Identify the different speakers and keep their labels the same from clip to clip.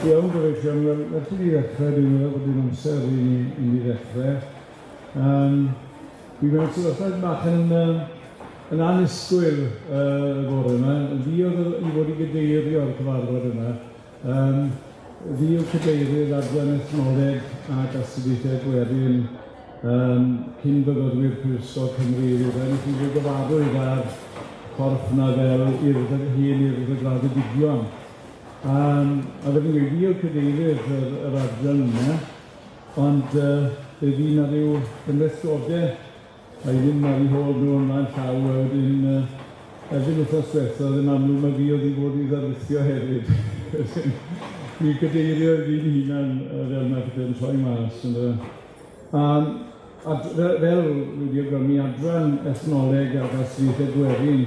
Speaker 1: Iawn, gyfeillion, wel, werth i ni ddechrau, dwi'n meddwl bod hi'n amser i ni, i ni ddechrau. Um, dwi mewn sefyllfa bach yn, yn annisgwyl y bore yma. Fi oedd i fod i gadeirio'r cyfarfod yma. Fi yw cadeirydd Adran Ethnoleg ac Astudiaethau Gwerin cyn fyfyrwyr Prifysgol Cymru i Ddwyrain. Felly fi'n gyfarwydd â'r corff yna fel Urdd y hen Urdd y Graddedigion. A fel fi'n gweud, fi yw'r cadeirydd yr adran yna, ond fe fu 'na ryw gymhlethdode, a i ddim ar eu hôl nhw ymlaen llaw, a wedyn erbyn wythnos diwetha, oedd yn amlwg mai fi oedd i fod i ddarlithio hefyd. Fi'n cadeirio i fi'n hunan fel mae pethe'n troi mas, yndyfe. A fel wedi awgrymu, adran ethnoleg ac astudiaethau gwerin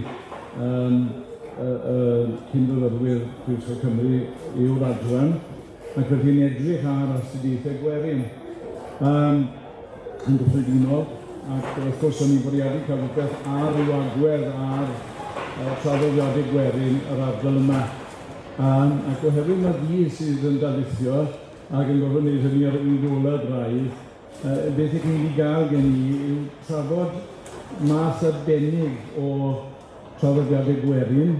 Speaker 1: cyn-fyfyrwyr Prifysgol Cymru yw'r adran, ac felly'n edrych ar astudiaethau gwerin yn gyffredinol, ac wrth gwrs o'n i'n bwriadu cael rhywbeth ar ryw agwedd ar traddodiadau gwerin yr ardal yma. Ac oherwydd ma' fi sydd yn darlithio ac yn gorfod wneud hynny ar y wydd ola braidd, beth 'ych chi'n mynd i gael gen i yw trafod math arbennig o traddodiadau gwerin,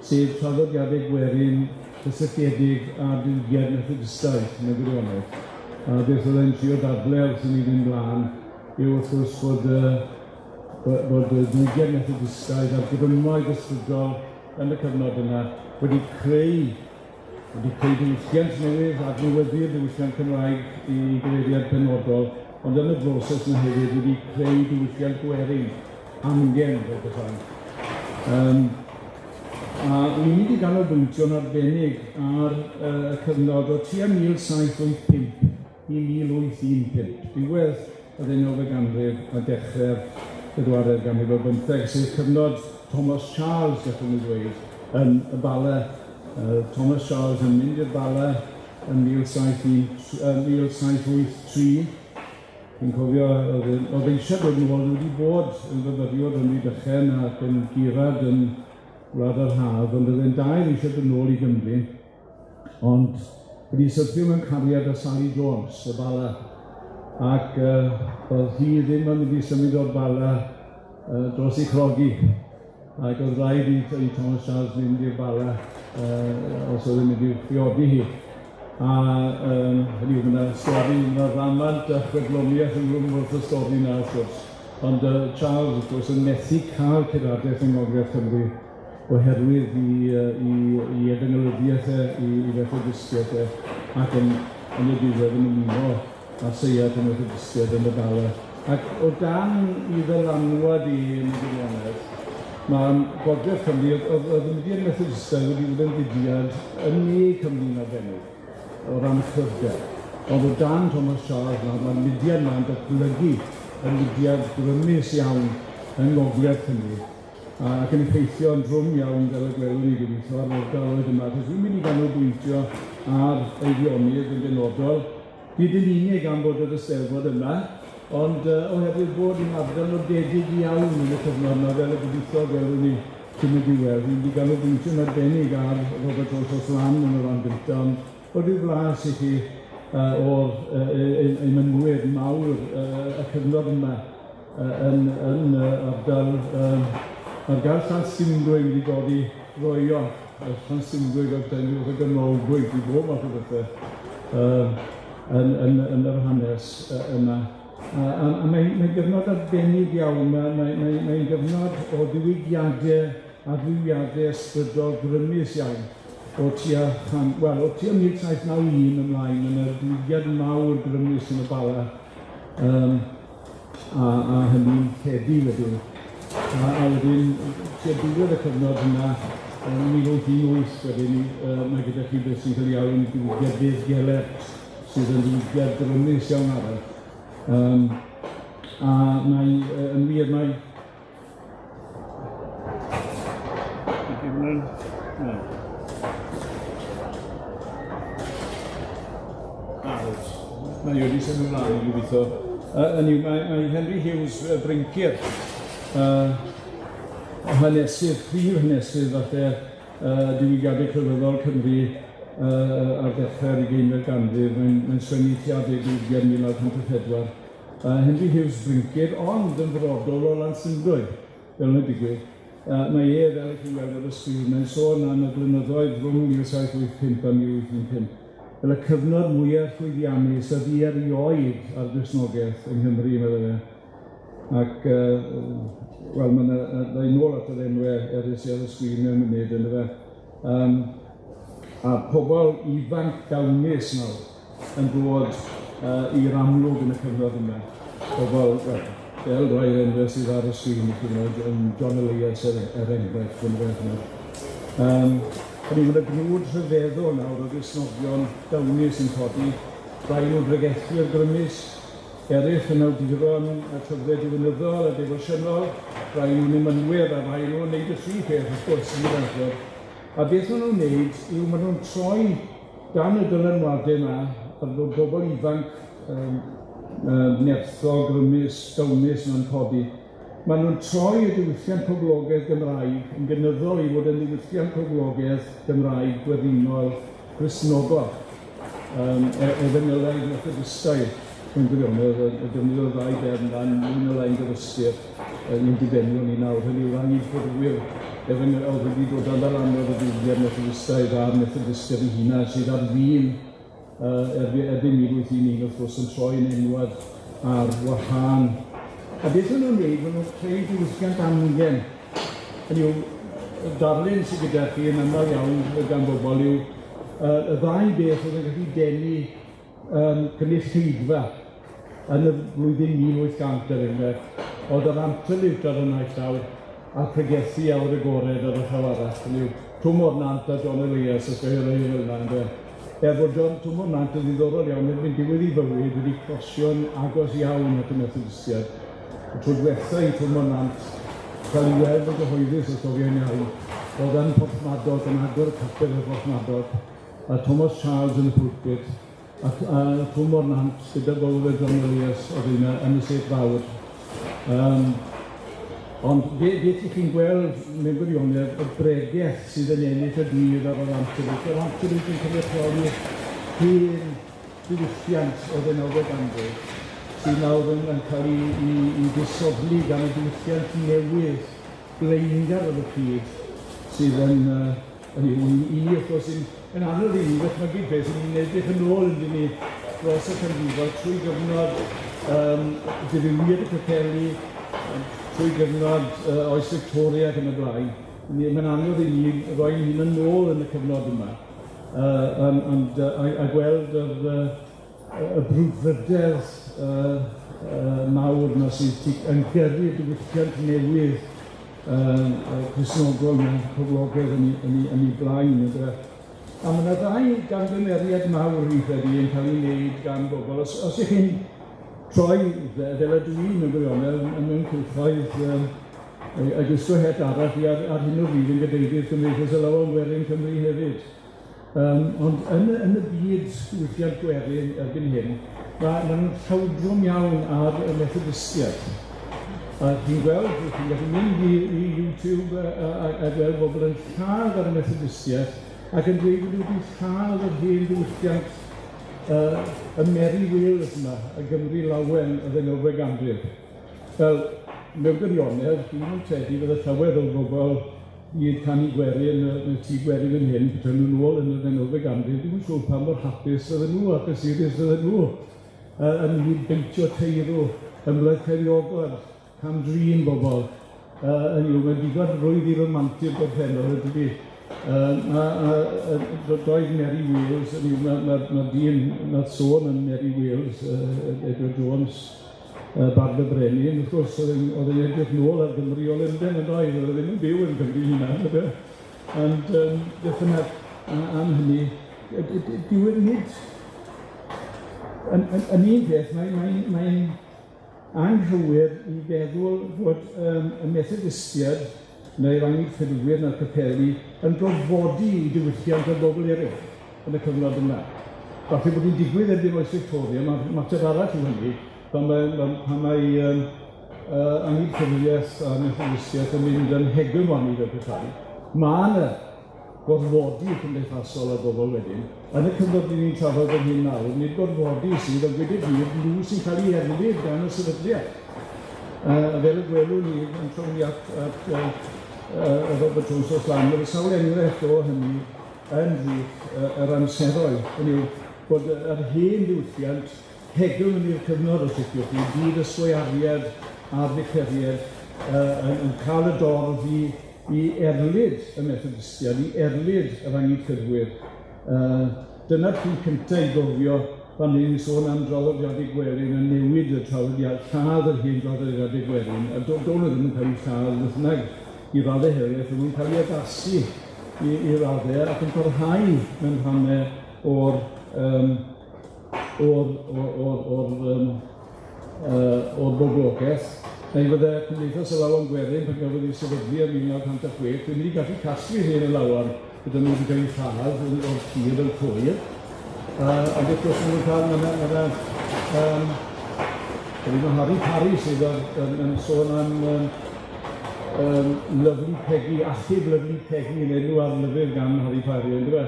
Speaker 1: sef traddodiadau gwerin cysylltiedig â'r diwygiad Methodistaidd mewn gwirionedd. A beth fydda i'n trio dadle wrth i ni fynd mlaen yw wrth gwrs bod y diwygiad Methodistaidd a'r grymoedd ysbrydol yn y cyfnod yna wedi creu diwylliant newydd, adnewyddu'r diwylliant Cymraeg i gyfeiriad penodol, ond yn y broses yna hefyd wedi creu diwylliant gwerin, amgen fel petai. A wi'n mynd i ganolbwyntio'n arbennig ar y cyfnod o tua 1785 i 1815, diwedd y ddeunawfed ganrif a dechrau'r bedwaredd ganrif ar bymtheg, sef cyfnod Thomas Charles, gallwn ni ddweud, yn y Bala. Thomas Charles yn mynd i'r Bala yn 1783. Fi'n cofio, oedd eisiau dod nôl, oedd wedi bod yn fyfyriwr yn Rhydychen ac yn gurad yn Gwlad yr Haf, ond oedd e'n daer eisiau dod nôl i Gymru, ond wedi syrthio mewn cariad â Sally Jones, y Bala, ac oedd hi ddim yn mynd i symud o'r Bala dros ei chrogi, ac oedd rhaid i Thomas Charles fynd i'r Bala os oedd yn mynd i'w phriodi hi. A hynny yw, mae 'na stori, mae 'na ramant a chwedloniaeth ynghlwm wrth y stori 'na wrth gwrs. Ond Charles, wrth gwrs, yn methu cael curadaeth yng Ngogledd Cymru oherwydd i efengylyddiaeth e, i Fethodistiaeth e, ac yn y diwedd yn ymuno â seiat y Methodistiaid yn y Bala. Ac o dan i ddylanwad i yn y gwirionedd, mae Gogledd Cymru, oedd y mudiad Methodistaidd wedi bod yn fudiad yn ne Cymru'n arbennig o ran cryfder. Ond o dan Thomas Charles nawr, mae'r mudiad yma'n datblygu yn mudiad grymus iawn yng Ngogledd Cymru, ac yn effeithio yn drwm iawn, fel y gwelwn ni gobeithio, ar ardaloedd yma, achos fi'n mynd i ganolbwyntio ar Eifionydd yn benodol, nid yn unig am fod yr Eisteddfod yma, ond oherwydd bod yn ardal nodedig iawn yn y cyfnod yma, fel y gobeithio gwelwn ni cyn y diwedd. Fi'n mynd i ganolbwyntio'n arbennig ar Robert Rhos Rhoslan yn y rhan gyntaf, ond bod ryw flas i chi o'r emynwyr mawr y cyfnod yma yn ardal mae'r gair Llansimdwy wedi dod i roio, Llansimdwy fel petai rhyw fath o ganolbwynt i bob math o bethe yn yr hanes yma. A mae'n gyfnod arbennig iawn, mae'n gyfnod o ddiwygiadau a ddiwygiadau ysbrydol grymus iawn o tua, wel, o tua 1791 ymlaen, yn y diwygiad mawr grymus yn y Bala, a hynny'n lledu wedyn. A wedyn, tua diwedd y cyfnod yna, yn 1818 wedyn, mae gyda chi beth sy'n cael ei alw'n diwygiad Beddgelert, sydd yn ddiwygiad grymus iawn arall. A mae, yn wir, mae... Mae wedi symud ymlaen i gobeithio. Hynny yw, mae Henry Hughes Bryncir, hanesydd, prif hanesydd falle diwygiadau crefyddol Cymru ar ddechrau'r ugeinfed ganrif, mae'n mae'n sgwennu tua deg ugian 1954, Henry Hughes Brinker, ond yn frodor o Lansyndwy, fel mae'n digwydd. Mae e, fel 'ych chi'n gweld ar y sgrin, mae'n sôn am y blynyddoedd rhwng 1785 a 1815, fel y cyfnod mwya llwyddiannus a fu erioed ar Gristnogaeth yng Nghymru, medda fe. Ac wel, ma' 'na yy ddoi nôl at yr enwe eryll sy ar y sgrin mewn munud yndyfe. A pobol ifanc dawnus nawr yn dod i'r amlwg yn y cyfnod yma. Pobol, wel, fel rai o'r enwe sydd ar y sgrin i chi nawr, John Elias er enghraifft yndyfe, ch'mod. Hynny yw, ma' 'na gnwd rhyfeddol nawr o Gristnogion dawnus yn codi, rhai nhw'n bregethwyr grymus, eraill yn awduron a llyfre diwinyddol a defosiynol, rhai nhw'n emynwyr a rhai nhw'n neud y tri peth wrth gwrs yn y. A beth maen nhw'n neud yw maen nhw'n troi dan y dylanwade 'ma, a bod bobl ifanc nerthol, grymus, dawnus 'ma'n codi. Maen nhw'n troi y diwylliant poblogaidd Gymraeg yn gynyddol i fod yn ddiwylliant poblogaidd Gymraeg gwerinol Gristnogol, efengylaidd Methodistaidd mewn gwirionedd, y defnyddio'r ddau derm 'na yn mwy na lai'n gyfystyr i'n dibenion ni nawr, hynny yw anghydffurfwyr efengyl oedd wedi dod dan ddylanwad y diwygiad Methodistaidd a'r Methodistiaid eu hunain sydd ar fin erbyn 1811 wrth gwrs yn troi'n enwad ar wahân. A beth maen nhw'n wneud, maen nhw'n creu diwylliant amgen. Hynny yw, y darlun sydd gyda chi yn aml iawn gan bobl yw y ddau beth oedd yn gallu denu cynulleidfa yn y flwyddyn 1800 er enghraifft, oedd yr anterliwt ar y naill llaw a'r pregethu awyr agored ar y llaw arall. Hynny yw, Twm o'r Nant a John Elias, os gael ei fel yna, ynde. Er bod John Twm o'r Nant yn ddiddorol iawn, erbyn diwedd ei fywyd wedi croesio'n agos iawn at y Methodistiaid. Y tro dwetha i Twm o'r Nant cael ei weld yn gyhoeddus, os gofiai'n iawn, oedd yn Porthmadog, yn agor y capel yn Porthmadog, a Thomas Charles yn y pulpit, ac Twm o'r Nant gyda Golwr John Elias oedd yna yn y sêt fawr. Ond beth 'ych chi'n gweld mewn gwirionedd, y bregeth sydd yn ennill y dydd ar yr Antilyt. Yr Antilyt yn cynrychioli hen diwylliant o'r ddeunawfed ganrif, sydd nawr yn cael ei disodli gan y diwylliant newydd blaengar ar y pryd, sydd yn hynny yw, i ni wrth gwrs, yn anodd i ni ddychmygu peth, ni'n edrych yn ôl yndyn ni dros y canrifoedd trwy gyfnod dirywiad y capeli, trwy gyfnod oes Victoria ac yn y blaen. Mae'n anodd i ni roi'n hun yn ôl yn y cyfnod yma, ond a gweld y brwdfrydedd mawr 'na sydd yn gyrru diwylliant newydd Cristnogol mewn poblogaidd yn ei blaen, yndyfe. A ma' 'na ddau gamgymeriad mawr fi'n credu yn cael ei wneud gan bobl. Os ych chi'n troi fel ydw i mewn gwirionedd yn mewn cylchoedd a gwisgo het arall i ar hyn o bryd yn gadeirydd Cymdeithas Athrawon Gwerin Cymru hefyd. Ond yn y byd diwylliant gwerin erbyn hyn, ma' nhw'n llawdrwm iawn ar y Methodistiaid. A chi'n gweld, chi'n gallu mynd i YouTube a gweld bobl yn lladd ar y Methodistiaid ac yn dweud bod nhw wedi lladd yr hen ddiwylliant y Merry Wales yma, y Gymru lawen y ddeunawfed ganrif. Wel, mewn gwirionedd, dwi'm yn credu fydde llawer o bobl i'r canu gwerin, y tŷ gwerin fan hyn, petai nhw nôl yn y ddeunawfed ganrif, dwi'm yn siŵr pa mor hapus fydden nhw ac ysurus fydden nhw yn mynd beintio teirw, ymladd Ceiriogod, cam-drin bobl, hynny yw, mae'n digon rwydd i romanti'r gorffennol, yndydi? A doedd Mary Wales, hynny yw, ma' dyn nath sôn am Mary Wales, Edward Jones, Bardd y Brenin, wrth gwrs, oedd e'n edrych nôl ar Gymru o Lundain yn doedd, oedd e ddim yn byw yn Gymru hunan, yndyfe? Ond beth bynnag am hynny, dyw e nid yn un peth, mae'n anghywir i feddwl bod y Methodistiaid neu'r Anghydffurfwyr na'r capeli yn gorfodi i diwylliant ar bobl eraill yn y cyfnod yma. Falle bod hi'n digwydd erbyn oes Victoria, mae mater arall yw hynny, pan mae Anghydffurfiaeth a Methodistiaeth yn mynd yn hegemoni fel petai. Mae yna gorfodi cymdeithasol ar bobl wedyn. Yn y cyfnod 'dyn ni'n trafod fan hyn nawr, nid gorfodi sydd, ond gweud y gwir, nhw sy'n cael ei erlid gan y sefydliad. Fel y gwelwn ni yn trown ni at at Robert Jones o'r blaen, mae sawl enghraifft o hynny yn mhlith yr amseroedd, hynny yw bod yr hen ddiwylliant hegyl i'r cyfnod, os liciwch chi, byd y sgoiariad a'r ficeriad yn cael y dorf i erlid y Methodistiaid, i erlid yr Anghydffurfwyr. Dyna'r pwynt cynta i gofio pan ni'n sôn am draddodiadau gwerin a newid y traddodiad, lladd yr hen draddodiadau gwerin, a do'n nhw ddim yn cael eu lladd beth bynnag i raddau helaeth, o'n nhw'n cael eu addasu i raddau ac yn parhau mewn rhannau o'r yym o'r o'r o'r o'r yym o'r boblogaeth. Neu fydde Cymdeithas y Lawon Gwerin, pan gafodd ei sefydlu ym 1906, ddim wedi gallu casglu hen alawon gyda nhw wedi cael eu lladd o'r tir yn llwyr. Ond wrth gwrs, maen nhw'n cael, ma' 'na ma' 'na yym ma' Harry Parry sydd ar, yn sôn am yym Lovely Peggy, Achub Lovely Peggy yn enw ar lyfr gan Harry Parry, on'd yw e?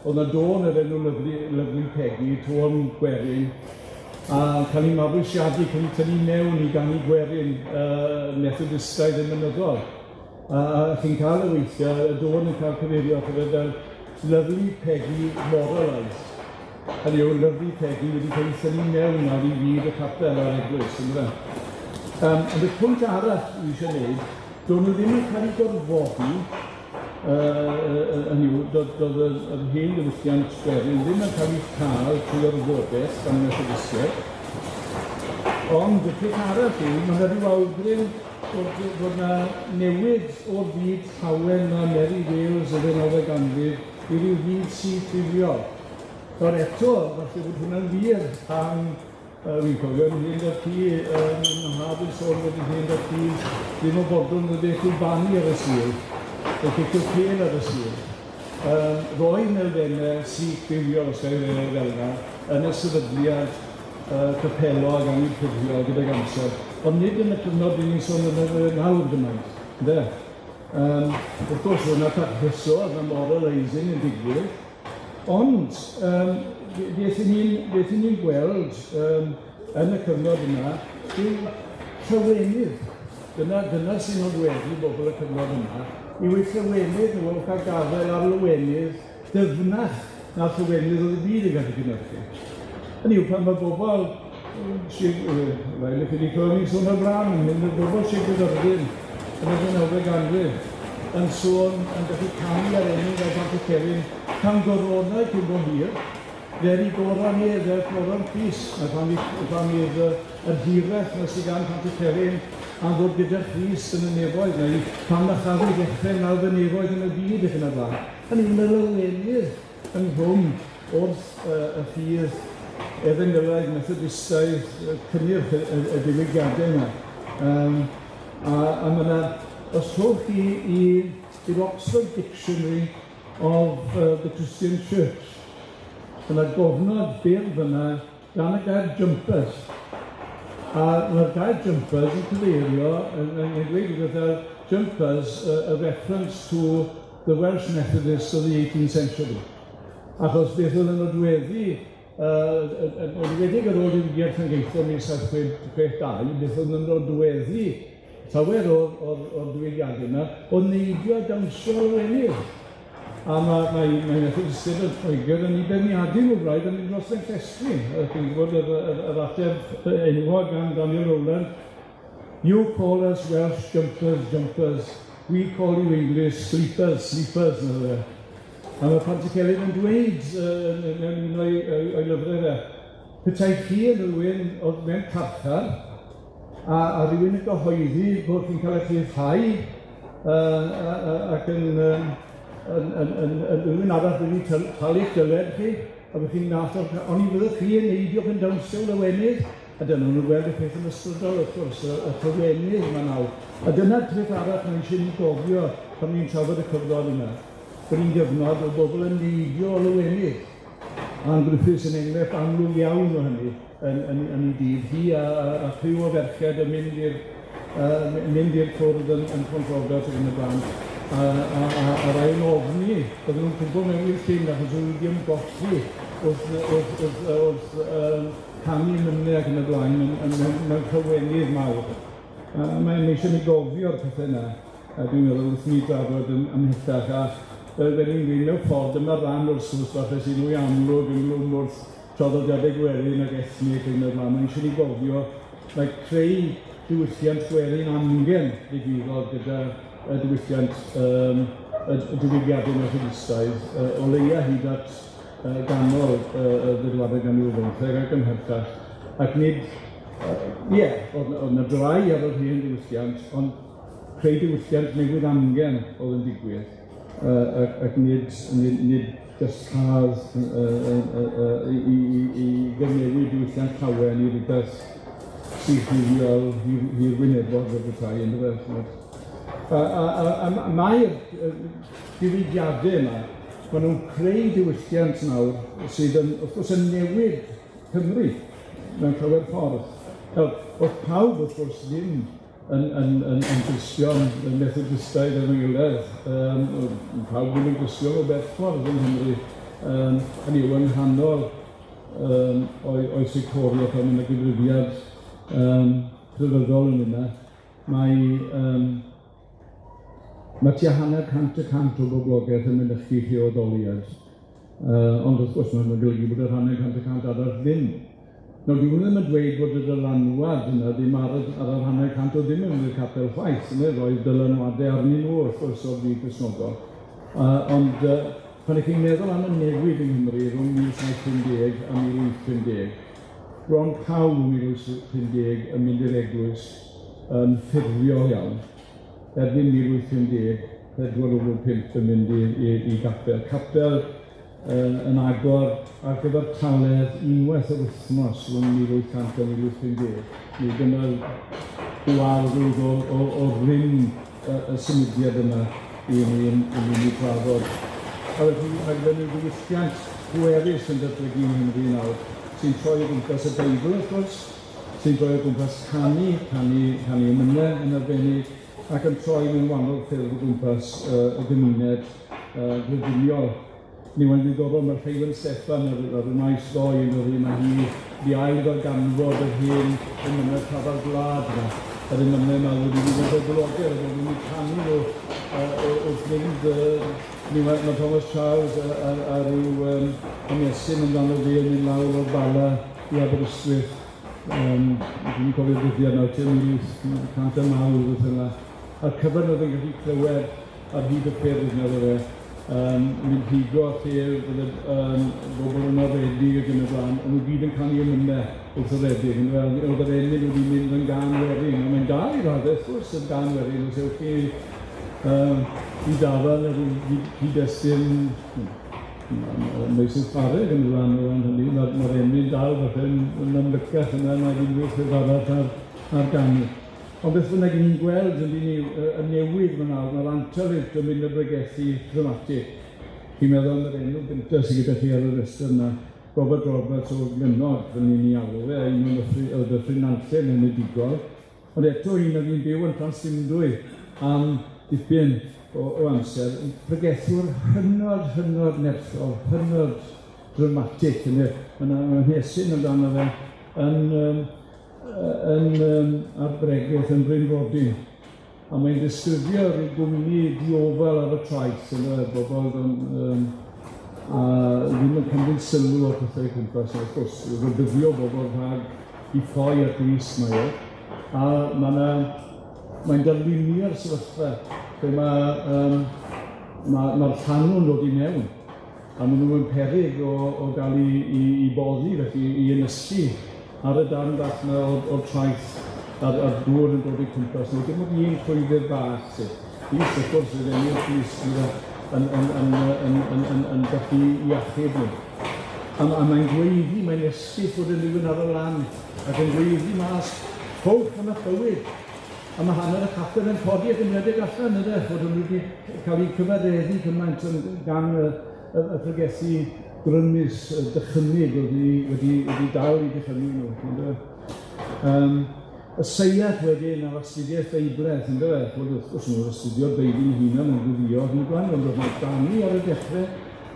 Speaker 1: O'dd 'na dôn o'r enw Lovely Lovely Peggy, tôn gwerin, a cael ei mabwysiadu, cael ei tynnu mewn i ganu gwerin Methodistaidd emynyddol. A chi'n cael y weithiau, y dôn yn cael cyfeirio ato fe fel Lovely Peggy Moralised. Hynny yw, Lovely Peggy wedi cael ei thynnu mewn ar i fyd y capel a'r eglwys, yndyfe? Ond y pwynt arall dwi eisiau gwneud, do'n nhw ddim yn cael eu gorfodi, hynny yw, doedd doedd yr yr hen ddiwylliant gwerin ddim yn cael ei chael trwy orfodaeth gan y Methodistiaid. Ond y peth arall yw, ma' 'na ryw awgrym bod 'na newid o'r byd llawen 'na Merry Wales y ddeunawfed ganrif i ryw fyd syth-dduwiol. Nawr eto, falle bod hwnna'n wir am Fi'n cofio yn hen dad-cu, 'nhad yn sôn bod 'yn hen dad-cu ddim yn fodlon mynd i'r cwbani ar y Sul, neu cicio pêl ar y Sul. Roedd 'na elfenne sych bywiol, os ga i ddweud e fel 'na, yn y sefydliad capelog anghydffurfiol gydag amser, ond nid yn y cyfnod ry'n ni'n sôn amdano fe nawr gymaint, ynde? Wrth gwrs, roedd 'na tacluso, oedd 'na moralising yn digwydd, Ond yym beth 'yn ni'n beth 'yn ni'n gweld yym yn y cyfnod yma yw llawenydd. Dyna dyna sy'n nodweddu bobl y cyfnod yma, yw eu llawenydd nhw yn cael gafael ar lawenydd dyfnach na'r llawenydd oedd y byd yn gallu cynhyrchu. Hynny yw, pan mae bobl sydd, fel ych chi wedi clywed ni'n sôn o'r blaen, yn hyn, y bobl sy'n Gaerfyrddin yn y ddeunawfed ganrif yn sôn, yn gallu canu ar enw fel Pantycelyn, can goronau cyn bo hir, fer i goron ef, fel coron Crist. Mae pan fydd, pan fydd yr hiraeth 'na sydd gan Pantycelyn am fod gyda Christ yn y nefoedd, neu pam na chafwyd echryn nawdd y nefoedd yn y byd ac yn y blaen. Hynny yw, mae'r lawenydd ynghlwm wrth y ffydd efengylaidd, Methodistaidd, cynnyrch y diwygiadau yma. A ma' 'na, os trowch chi i'r Oxford Dictionary of the Christian Church, ma' 'na gofnod byr fynna gan y gair jumpers, a ma'r gair jumpers yn cyfeirio, yn dweud rhywbeth fel jumpers, a reference to the Welsh Methodists of the 18th century. Achos beth oedd yn nodweddu, yn enwedig ar ôl diwygiad Llangeitho 1762, beth oedd yn nodweddu llawer o'r diwygiadau yma, oedd neidio a dawnsio lawenydd. A mae Methodistiaid yn Lloegr yn eu beirniadu nhw braidd yn mynd dros ben llestri. Chi'n gwybod yr ateb enwog gan Daniel Rowland, You call us Welsh jumpers, jumpers, we call you English sleepers, sleepers, medde fe. A mae Pantycelyn yn dweud mewn un o'i lyfrau fe, petai chi yn rhywun oedd mewn carchar, a rhywun yn gyhoeddi bod chi'n cael eich rhyddhau, ac yn rhywun arall wedi talu'ch dyled chi, a bod chi'n nath o'r oni fyddwch chi yn neidio yn dawnsio lawenydd? A dyna nhw'n gweld y peth yn ysbrydol, wrth gwrs, y llawenydd yma nawr. A dyna'r peth arall mae eisiau ni gofio pan ni'n trafod y cyfnod yma, bod ni'n gyfnod o bobl yn neidio o lawenydd. Ann Griffiths yn enghraifft amlwg iawn o hynny yn ei dydd. Hi a criw o ferched yn mynd i'r cwrdd yn Pont Robert ac yn y blaen. A rai yn ofni bydden nw'n cwmpo mewn i'r llyn achos o'n nw wedi ymgolli wrth wrth wrth wrth canu emynau ac yn y blaen yn yn mewn mewn llawenydd mawr. A mae'n eisiau ni gofio'r pethe 'na, a dwi'n meddwl wrth i ni drafod yn ymhellach, a fel fel ni'n gweud, mewn ffordd dyma ran o'r sgwrs falle sy'n mwy amlwg ynghlwm wrth traddodiadau gwerin ac ethnig ac yn y blaen. Mae'n eisiau ni gofio mae creu diwylliant gwerin amgen ddigwyddodd gyda y diwylliant y diwygiadau Methodistaidd, o leia hyd at ganol y bedwaredd ganrif ar bymtheg ac ymhellach, ac nid, ie, oedd 'na drai ar yr hen ddiwylliant, ond creu diwylliant newydd amgen oedd yn digwydd, ac nid jyst rhad i gyfnewid diwylliant llawen i rywbeth sydd hiriol, hirwynebol fel petai, yndyfe, ch'mod. A mae'r diwygiadau yma, maen nhw'n creu diwylliant nawr sydd yn, wrth gwrs, yn newid Cymru mewn llawer ffordd. Nawr, o'dd pawb, wrth gwrs, ddim yn Gristion, yn Methodistaidd efo'i gilydd, o'dd pawb ddim yn Gristion o bell ffordd yng Nghymru, hynny yw, yng nghanol oes Victoria pan ma' 'na gyfrifiad crefyddol yn yna, mae ma' tua 50% o boblogaeth yn mynychu lleoddoliad, ond wrth gwrs ma'n golygu bod yr 50% arall ddim. Nawr, dyw hwnna ddim yn dweud bod y dylanwad yna ddim ar yr 50% o ddim yn mynd i'r capel chwaith, ynde? Roedd dylanwadau arnyn nhw wrth gwrs o'r byd Cristnogol. Ond pan 'ych chi'n meddwl am y newid yng Nghymru rhwng 1750 a 1850, bron pawb yn 1850 yn mynd i'r eglwys yn ffurfiol iawn. Erbyn 1850, 4 o bob 5 yn mynd i gapel. Capel yn agor ar gyfer taledd unwaith yr wythnos rhwng 1800 a 1850. Neu dyna'r gwardd o rym y symudiad yma i ni drafod. A felly mae gyda ni ddiwylliant pwerus yn datblygu yng Nghymru nawr, sy'n troi o gwmpas y Beibl wrth gwrs, sy'n troi o gwmpas canu, canu, canu emynau yn arbennig, ac yn troi mewn wahanol ffyrdd o gwmpas y gymuned grediniol. Ni mae'n ddiddorol, mae'r Rheiwen Steffan ar y maes ddoe yn dod i, mae hi 'di ail ddarganfod yr hen emynau llafar gwlad yma. Yr emynau yma wedi mynd yn boblogaidd, a bod nhw'n canu nhw wrth fynd, ni ma' Thomas Charles a ryw hanesyn amdano fi yn mynd lawr o'r Bala i Aberystwyth. Dwi'm yn cofio'r dyddiad nawr, tua 1809 rywbeth fel 'na. A'r cyfan oedd e'n gallu clywed ar hyd y ffyrdd 'na o'dd e, mynd higo lle fydde bobl yn aredig ac yn y blaen, o'n nhw gyd yn canu emynau wrth y redeg, yndyfe? Oedd yr emyn wedi mynd yn gân werin, a mae'n dal i raddau wrth gwrs yn gân werin, os ewch chi i dafarn neu ryw gyd-destun meysydd chwarae ac yn y blaen o ran hynny, ma'r emyn dal falle yn amlycach yna nag unrhyw ffurf arall ar ganu. Ond beth bynnag, 'yn ni'n gweld yn ni y newid yma nawr, ma'r anterliwt yn mynd yn bregethu dramatig. Chi'n meddwl am yr enw gynta sydd gyda chi ar y rhestr yna, Robert Roberts o Glynnog, fel ni'n ei alw fe, un o'n o Ddyffryn Nantlle yn enedigol, ond eto un oedd hi'n byw yn Llanystumdwy am dipyn o amser, yn pregethwr hynod, hynod nerthol, hynod dramatig, ynde? Ma' 'na ma' rhesyn amdano fe yn ar bregeth yn Bryn Rodyn, a mae'n disgrifio rhyw gwmni diofal ar y traeth, yndyfe, bobl yn a ddim yn cymryd sylw o'r pethau gwmpas, wrth gwrs, rhybuddio bobl rhag i ffoi at Grist mae o, a mae'n darlunio'r sefyllfa lle ma'r llanw'n dod i mewn, a maen nhw mewn peryg o gael i boddi, felly i ynysu ar y darn bach yna o'r traeth, a'r dŵr yn dod i'w cwmpas nhw. Dim ond un llwybr bach sydd. Crist, wrth gwrs, oedd enw'r Crist sydd yn gallu i achub nhw. A mae'n gweiddi, mae'n esgus bod yn rhywun ar y lan, ac yn gweiddi mas, rhowch am eich bywyd. A mae hanner y capel yn codi ac yn rhedeg allan, ynde, fod nhw wedi cael eu cyfareddu cymaint gan y pregethu grymus, y dychymyg wedi dal i dychymyg nhw, ynde. Y seiat wedyn a'r astudiaeth Feibledd, yndyfe? Wel, wrth gwrs, nhw'n astudio'r Beibl eu hunan yn gwylio ac yn y blaen, ond o'dd 'na ganu ar y dechre,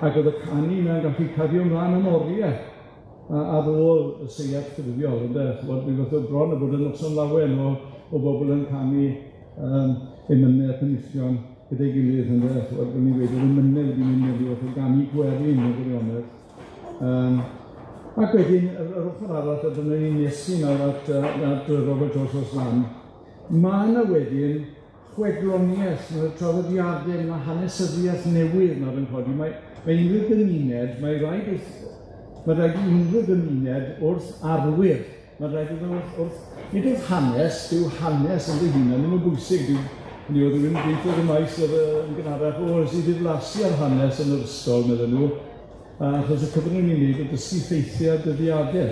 Speaker 1: ac o'dd y canu 'na'n gallu cario mlaen am orie ar ôl y seiat ffurfiol, ynde? Ch'mod, mi fath o bron a bod yn noson lawen o o bobl yn canu yym emyne a penillion gyda'i gilydd, ynde? Ch'mod, fel ni'n gweud, yr emyne wedi mynd mewn ryw fath o ganu gwerin mewn gwirionedd. Yym ac wedyn yr yr ochor arall, a dyna ni'n nesu nawr at yy at Robert Jones Lam, ma' 'na wedyn chwedloniaeth, ma' 'na traddodiade, ma' 'na hanesyddiaeth newydd nawr yn codi, mae mae unryw gymuned, mae raid wrth ma' raid i unryw gymuned wrth arwyr, ma' raid iddo wrth wrth nid wrth hanes, dyw hanes yn ei hunan ddim yn bwysig, dyw hynny yw, rywun yn gweithio ar y maes yr yy yn gynharach, o, es i ddiflasu ar hanes yn yr ysgol, medden nhw. Achos y cyfan o'n i'n neud o'dd dysgu ffeithie a dyddiade.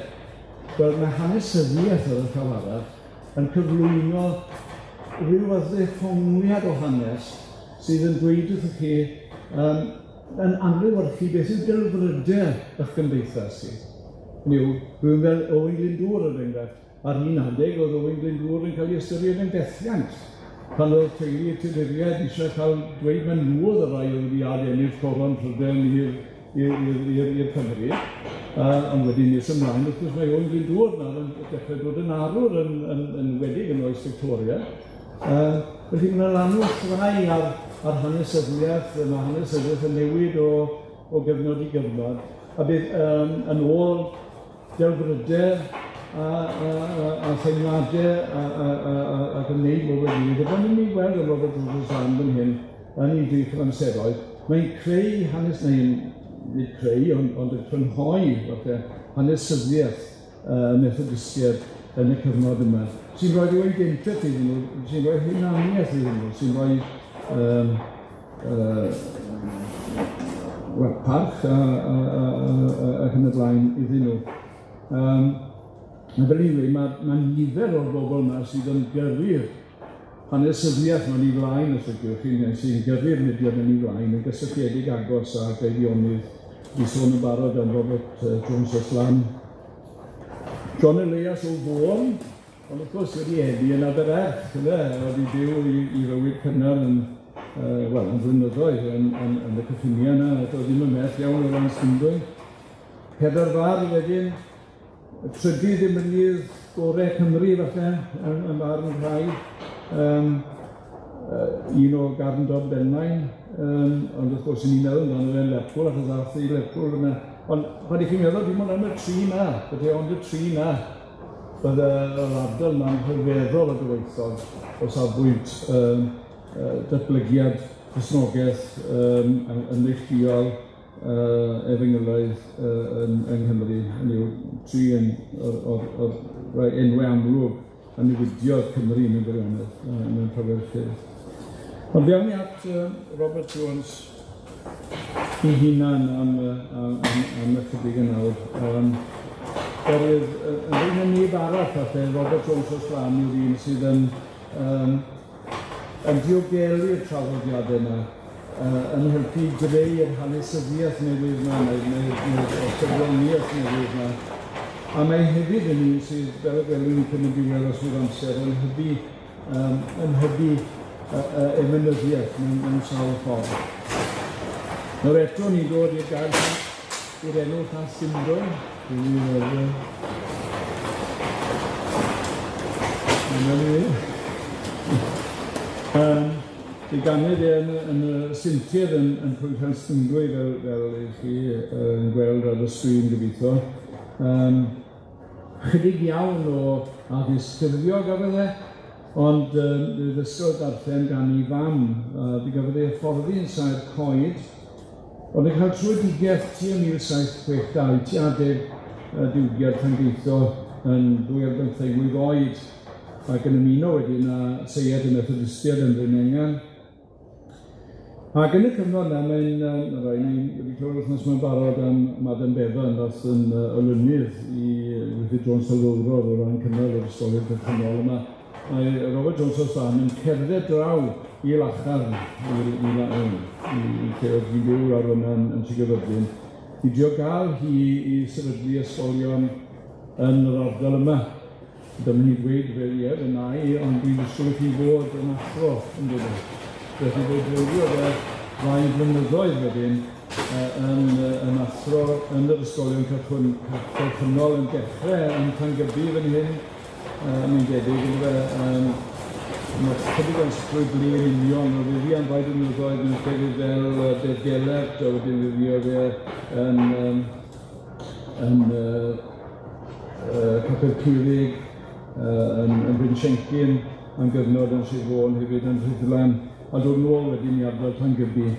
Speaker 1: Wel, ma' hanesyddiaeth ar y llaw arall yn cyflwyno ryw fath o ddehongliad o hanes sydd yn dweud wrthych chi yym yn adlewyrchu beth yw delfryde 'ych gymdeithas chi. Hynny yw, rywun fel Owain Glyndŵr er enghraifft, Ar un adeg, roedd Owain Glyndŵr yn cael ei ystyried yn fethiant, pan oedd teulu y Tuduriaid eisiau cael dweud mai nhw oedd y rhai oedd wedi ad-ennill coron Prydain i'r i'r i'r i'r i'r Cymry. Yy ond wedyn nes ymlaen, wrth gwrs, mae Owain Glyndŵr nawr yn dechrau dod yn arwr yn yn yn enwedig yn oes Victoria. Yy felly ma' 'na lanw ffrae ar ar hanesyddiaeth, ma' hanesyddiaeth yn newid o o gyfnod i gyfnod, a bydd yym yn ôl delfrydau a a a a theimlade a a a a ac yn wneud mwy o beth. Dyma ni'n gweld yn Robert Rufus Lamb fan hyn yn ei drych yr amseroedd, mae'n creu hanes, neu'n nid creu, ond, ond yn crynhoi falle hanesyddiaeth Methodistiaid yn y cyfnod yma, sy'n rhoi rhyw identity iddyn nhw, sy'n rhoi hunaniaeth iddyn nhw, sy'n rhoi yym wel, parch a a a a a ac yn y blaen iddyn nw. Yym a fel i'n gweud, ma' ma' nifer o'r bobol 'ma sydd yn gyrru'r hanesyddiaeth mewn i flaen, os liciwch chi, neu sy'n gyrru'r mudiad yn 'i flaen, yn gysylltiedig agos â Eifionydd. Dwi sôn yn barod am Robert Jones o Llan. John Elias o Fôn, Ond wrth gwrs wedi eni yn Abererch, ynde, wedi byw 'i 'i fywyd cynnar yn yy wel, yn flynyddoedd yn yn yn y cyffinie 'na, a doedd ddim yn mhell iawn o Lanstindwyn. Pedair fardd wedyn, y trydydd emynydd gore Cymru falle, yn yn farn rhai, yym yy un o Garndor Benmaen, yym ond wrth gwrs 'yn ni'n meddwl amdano fe yn Lerpwl, achos ath e i Lerpwl yna. Ond pan 'ych chi'n meddwl dim ond am y tri 'na, bydde ond y tri 'na Bydde yr ardal 'ma'n rhyfeddol o gyfoethog o safbwynt yym yy datblygiad Cristnogeth yym yn yn neilltuol yy efengylaidd yy yn yng Nghymru, hynny yw, tri yn o'r o'r o'r rai enwe amlwg a newidiodd Cymru mewn gwirionedd yy mewn llawer ffyrdd. Ond fe awn ni at yy Robert Jones 'i hunan am yy am am am ychydig yn awr. Yym oherwydd yy yn fwy na neb arall falle Robert Jones o Slan yw'r un sydd yn yym yn diogelu'r traddodiade 'ma, yy yn helpu i greu'r hanesyddiaeth newydd 'ma neu neu'r neu'r ffyddloniaeth newydd 'ma. A mae hefyd yn un sydd, fel y gwelwn ni cyn y diwedd os bydd amser, yn hybu yym yn hybu yy yy emynyddiaeth mewn mewn sawl ffordd. Nawr eto ni'n dod i'r gair i'r enw Llanstindwyn, dwi'n meddwl. Dyna ni. Yym fe ganed e yn y yn y Sintir yn yn plwyf Llanstindwy fel fel 'ych chi yy yn gweld ar y sgrin gobeithio. Yym Chydig iawn o addysg ffurfiol gafodd e, ond yym fe ddysgodd darllen gan 'i fam, a fe gafodd ei hyfforddi yn saer coed, ond yn cael tröedigaeth tua 1762, tua adeg y diwygiad Llangeitho yn ddwy ar bymtheg mlwydd oed, ac yn ymuno wedyn â seiad y Methodistiaid yn Bryn Engan. Ac yn y cyfnod 'na, mae'n yy ma' rai ni wedi clywed wythnos 'ma'n barod am Madam Bevan ddath yn yy olynydd i Griffith Jones Talwrol o ran cynnal yr ysgolion perthynol yma. Mae Robert Jones o'r Llan yn cerdded draw i Lacharn, i i La- yy i i lle o'dd hi'n byw lawr fyna yn yn Sir Gaerfyrddin, i drio ga'l hi i sefydlu ysgolion yn yr ardal yma. Dyma ni'n dweud fel ie, fy nai, ond dwi'n disgwyl i chi fod yn athro yn dod. Felly fe dreuliodd e rai blynyddoedd wedyn yn yn athro yn yr ysgolion cychwynnol yn dechrau yn Llangybi fan hyn, mae'n debyg, yndyfe, ma' chydig o'n sicrwydd ble yn union, oedd e fi am rai blynyddoedd mewn llefydd fel Beddgelert, a wedyn fe fuodd e yn yym yn Capel Curig, yn yn Bryn Siencyn, am gyfnod yn Sir Fôn hefyd, yn Rhuddlan, a dod nôl wedyn i ardal Llangybi.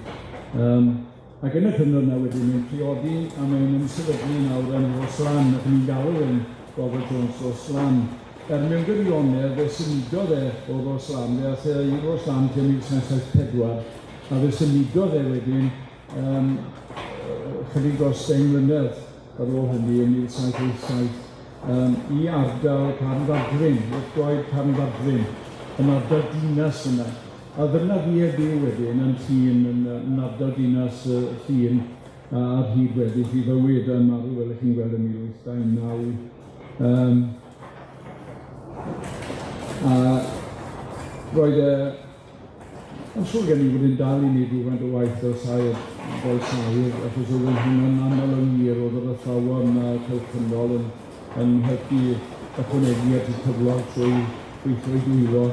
Speaker 1: Ac yn y cyfnod 'na wedyn mae'n priodi a mae'n ymsefydlu nawr yn Rhos-lan, ac ni'n galw e'n Robert Jones Rhos-lan. Er mewn gwirionedd fe symudodd e o Rhos-lan, fe ath e i Rhos-lan tua 1774, a fe symudodd e wedyn yym chydig dros 10 mlynedd ar ôl hynny yn 1787 yym i ardal Carn Fadryn, wrth goed Carn Fadryn, yn ardal Dinas yna. A dyna fi a byw wedyn yn Llŷn, yn yy yn ardal Dinas yy Llŷn ar hyd weddill 'i fywyd a marw fel 'ych chi'n gweld yn 1829. Yym a roedd e yn siŵr gen i bod e'n dal i wneud rywfaint o waith fel saer, fel saer, achos oedd e'n hwnna'n aml yn wir, oedd yr athrawon a cylchynol yn yn helpu ychwanegu at y cyflog trwy weithio eu dwylo.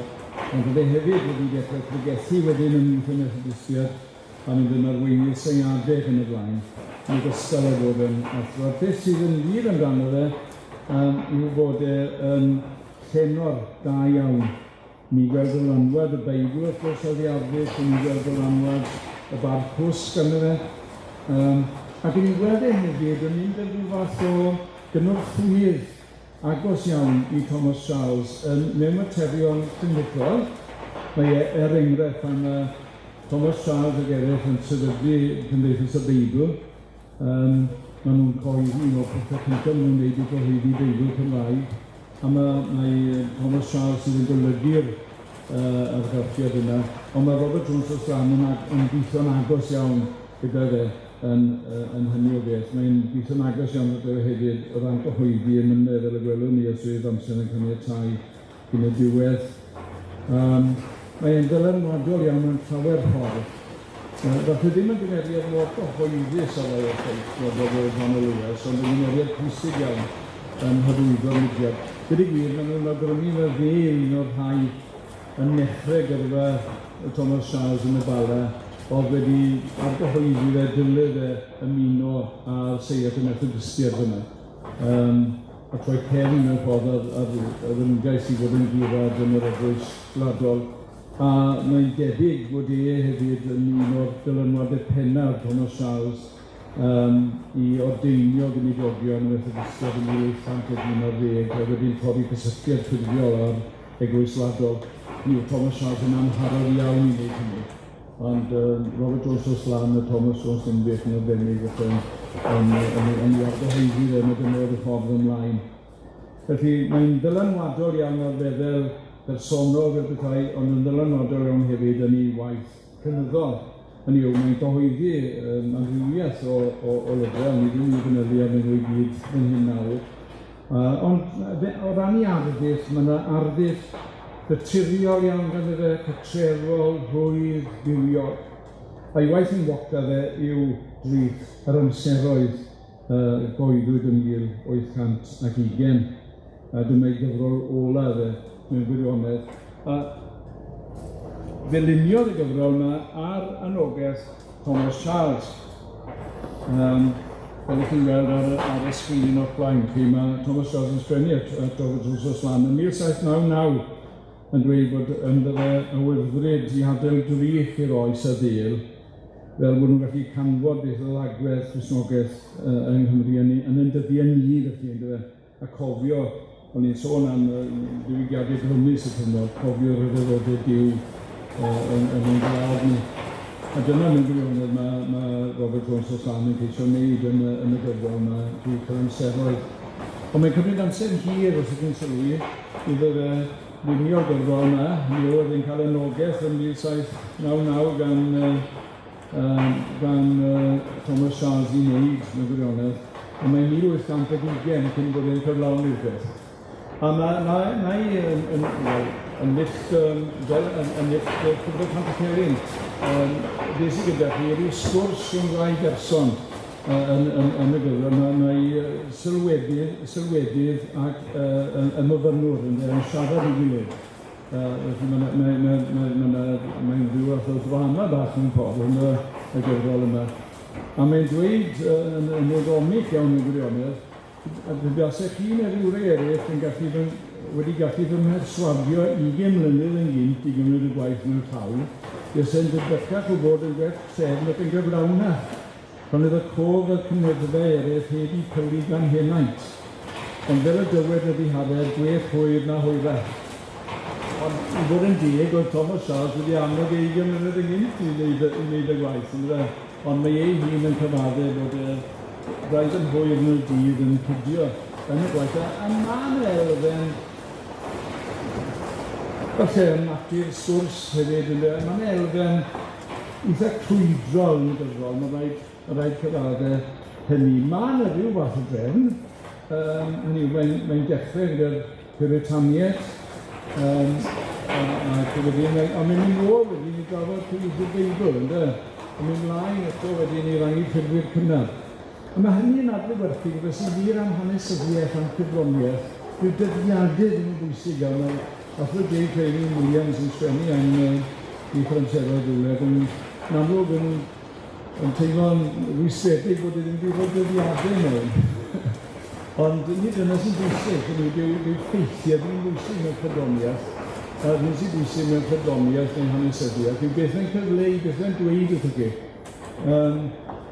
Speaker 1: Ond oedd e hefyd wedi dechrau pregethu wedyn ymhlith y Methodistiaid a mynd yn arweinydd seiadeg yn y blaen, yn ogystal â bod yn athro. A'r peth sydd yn wir amdano fe yym yw bod e yn llenor da iawn. Ni'n gweld dylanwad y Beibl wrth gwrs oddi arddull, ni'n gweld dylanwad y Bardd Cwsg arno fe, yym ac 'yn ni'n gweld e hefyd yn mynd yn ryw fath o gynorthwyydd agos iawn i Thomas Charles yn mewn materion llenyddol. Mae e, er enghraifft, pan ma' Thomas Charles ag eraill yn sefydlu Cymdeithas y Beibl, yym ma' nw'n cyhoeddi, un o'r pethe cynta ma' nw'n neud yw cyhoeddi Beibl Cymraeg. A ma' mae Thomas Charles sydd yn golygu'r argraffiad yna, ond ma' Robert Jones Rhos-lan yn yn gweithio'n agos iawn gyda fe yn yn hynny o beth. Mae'n gweithio'n agos iawn gyda fe hefyd o ran cyhoeddi emynau, fel y gwelwn ni os fydd amser yn caniatáu cyn y diwedd. Mae e'n ddylanwadol iawn mewn llawer ffordd. Falle ddim yn gymeriad mor gyhoeddus â rai o'r lleill fel Robert John Lewis, ond yn gymeriad pwysig iawn yn hyrwyddo'r mudiad. Deud y gwir, ma' nw'n awgrymu mai fe yw un o'r rhai yn nechre gyrfa Thomas Charles yn y Bala o'dd wedi argyhoeddi fe dyle fe ymuno â'r seiat y Methodistiaid fyn 'na. A troi cefn mewn ffordd ar ar yr ymgais i fod yn gurad yn yr eglwys gwladol. A mae'n debyg fod e hefyd yn un o'r dylanwade pennaf Thomas Charles yym i ordeinio gweinidogion y Methodistiaid yn 1811 a wedyn torri cysylltiad ffurfiol â'r Eglwys Wladol. Mi oedd Thomas Charles yn amharod iawn i wneud hynny, ond Robert Jones Rhos-lan a Thomas Jones Dinbych yn arbennig felly yn yn yn yn 'i argyhoeddi fe mai dyma oedd y ffordd ymlaen. Felly mae'n ddylanwadol iawn ar lefel bersonol fel petai, ond yn ddylanwadol iawn hefyd yn 'i waith cynyddol. Hynny yw, mae'n cyhoeddi yym amrywiaeth o o o lyfre, ond ni ddim yn fanylu arnyn nhw i gyd fan hyn nawr. Ond fe o ran 'i arddull, ma' 'na arddull naturiol iawn ganddo fe, cartrefol, rhwydd, bywiog. A'i waith enwoca fe yw Drych yr Amseroedd, goeddwyd yn 1820, a dyma ei gyfrol ola fe mewn gwirionedd. A fe luniodd y gyfrol 'ma ar anogaeth Thomas Charles. Fel 'ych chi'n gweld ar y ar y sgrin o'ch blaen chi, ma' Thomas Charles yn sgwennu at at Robert Jones Rhos-lan yn 1799 yn dweud bod ynddo fe awyddfryd i adael drych i'r oes a ddêl, fel bod nhw'n gallu canfod beth oedd agwedd Cristnogaeth yng Nghymru yn yn ein dyddiau ni felly yndyfe, a cofio, o'n i'n sôn am ddiwygiadau grymus y cyfnod, cofio rhyfeddodau Duw yn yn ein gwlad ni. A dyna mewn gwirionedd ma' ma' Robert Jones Rhos-lan yn ceisio wneud yn y yn y gyfrol 'ma Drych yr Amseroedd. Ond mae'n cymryd amser hir os ydych chi'n sylwi iddo fe lunio'r gyfrol 'ma. Mi oedd e'n cael anogaeth yn 1799 gan gan Thomas Charles i wneud mewn gwirionedd, ond mae'n 1820 cyn bod e'n cyflawni'r peth. A ma' ma' mae yn yn wel, yn null fel yn yn null Llyfr Pantycelyn, be sy gyda chi yw sgwrs rhwng ddau berson yn yn yn y gyfrol, ma' mae sylwedydd sylwedydd ac y y myfyrnwr ynde yn siarad i'w gilydd. Felly ma' 'na mae mae mae ma' 'na mae'n ryw fath o ddrama bach mewn ffordd yn y y gyfrol yma. A mae'n dweud yn yn ironic iawn mewn gwirionedd, a pe basech chi neu rywrai eraill yn gallu fy wedi gallu fy mherswadio 20 mlynedd yn gynt i gymryd y gwaith mewn llaw, buasai'n debycach o fod yn gwell trefn ac yn gyflawnach, pan oedd y cof a'r cynwedfau eraill heb 'u pylu gan henaint. Ond fel y dywed y ddihareb, gwell hwyr na hwyrach. Ond i fod yn deg, oedd Thomas Charles wedi annog e ugain mlynedd yn gynt i wneud y i wneud y gwaith, yndyfe? Ond mae ei hun yn cyfadde bod e braidd yn hwyr yn y dydd yn cydio yn y gwaith, a a ma' 'na elfen falle yn natur sgwrs hefyd ynde, ma' 'na elfen itha crwydrol yn y gyfrol, ma' raid ma' raid cyfadde hynny. Ma' 'na ryw fath o drefn, hynny yw, mae'n mae'n dechre gyda'r Puritaniaeth, a ac wedyn mae on' mae'n mynd nôl wedyn i drafod cyfieithu'r Beibl ynde? A mynd mlaen eto wedyn i'r Anghydffurfwyr cynnar. A ma' hynny yn adlewyrchu rwbeth sy'n wir am hanesyddiaeth am ffyddloniaeth, dyw dyddiade ddim yn bwysig iawn, ma' Athro J Craven Williams yn sgwennu am Keith Amseroedd rywle ac yn yn amlwg yn yn teimlo'n rwystredig bod e ddim wedi rhoi dyddiade mewn. Ond nid dyna sy'n bwysig, hynny yw, dyw dyw ffeithiau ddim yn bwysig mewn ffyddloniaeth. Yr hyn sy'n bwysig mewn ffyddloniaeth neu hanesyddiaeth yw beth mae'n cyfleu, beth mae'n dweud wrthych chi.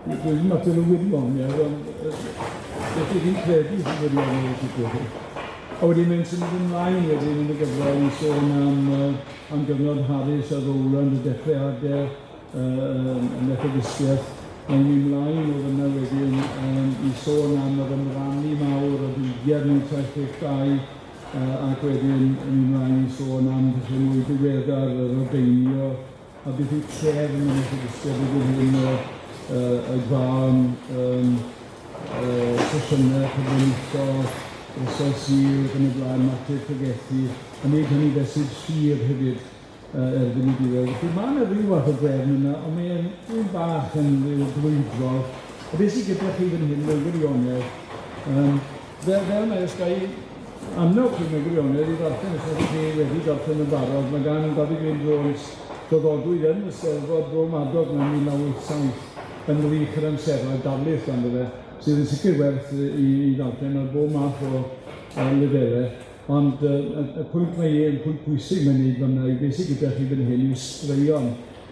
Speaker 1: Dwi ddim mater o wirionedd, ond beth ych chi'n credu sy'n wirionedd wrth i chi. A wedyn mae'n symud ymlaen wedyn yn y gyfrol i sôn am am gyfnod Harris a Rowland, y dechreuadau, y Methodistiaeth. Mae'n mynd mlaen o fyna wedyn i sôn am yr ymrannu mawr o ddiwygiad 1972, ac wedyn yn mynd mlaen i sôn am pethau mwy diweddar, yr ordeinio, a beth yw trefn y Methodistiaid erbyn hyn o y farn, sesiynau cyflwyniadol, Ysgol Sul ac yn y blaen, natur pregethu, a wneud hynny fesul sir hefyd erbyn y diwedd. Felly ma' 'na ryw fath o drefn yna, ond mae e'n un bach yn ryw grwydrol. A beth sydd gyda chi fan hyn mewn gwirionedd, fel fel mae os ga i annog chi mewn gwirionedd i ddarllen, os ydych chi wedi darllen yn barod, mae gan David Wyn Jones draddodwyd yn y Steddfod Bro Madog mewn 1987 yn mrich yr amseroedd darlith ganddo fe, sydd yn sicr werth i i ddarllen ar bob math o lefele. Ond y y pwynt mae e'n pwynt pwysig mae'n neud fan'na yw beth sy gyda chi fan hyn yw straeon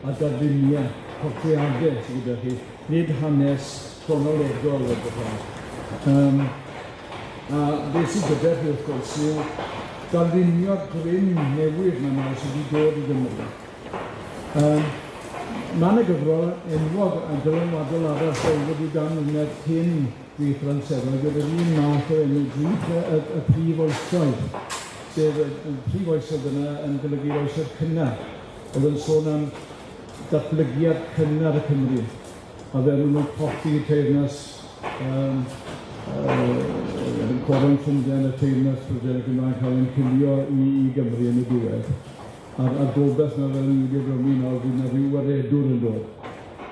Speaker 1: a darlunie, portreade sy gyda chi, nid hanes cronolegol o bethau. A beth sy gyda chi wrth gwrs yw darlunio'r grym newydd 'ma nawr sy 'di dod i Gymru. Ma' 'na gyfrol enwog a dylanwadol arall oedd wedi dan mlynedd cyn Drych yr amseroedd oedd yr un math o enw, Drych y y y prif oesoedd, sef y y prif oesoedd yna yn golygu'r oesoedd cynnar, oedd yn sôn am datblygiad cynnar y Cymry, a fel o'n nhw'n colli teyrnas Coron Llundain a teyrnas Prydain ac yn y blaen cael eu cilio i i Gymru yn y diwedd. A'r a'r gobaith 'na fel o'n i wedi awgrymu nawr fydd 'na ryw waredwr yn dod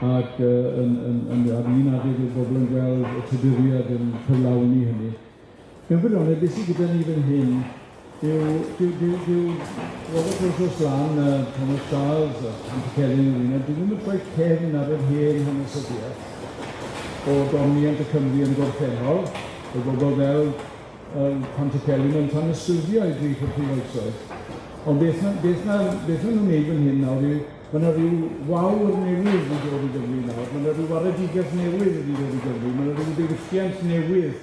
Speaker 1: ac yn yn yn ar un adeg fydd bobl yn gweld y Tuduriaid yn cyflawni hynny. Mewn gwirionedd beth sydd gyda ni fan hyn yw dyw dyw dyw Robert Rose Lan a Thomas Charles a Pantycelyn yr un, dyn nhw'm yn troi cefn ar yr hen hanesyddiaeth o domiant y Cymry yn y gorffennol, o bobl fel Pantycelyn yn tanysgrifio i dri phrif oesoedd. Ond beth ma' beth ma' beth ma' nw'n neud fan hyn nawr yw ma' 'na ryw wawr newydd wedi dod i Gymru nawr, ma' 'na ryw waredigaeth newydd wedi dod i Gymru, ma' 'na ryw ddiwylliant newydd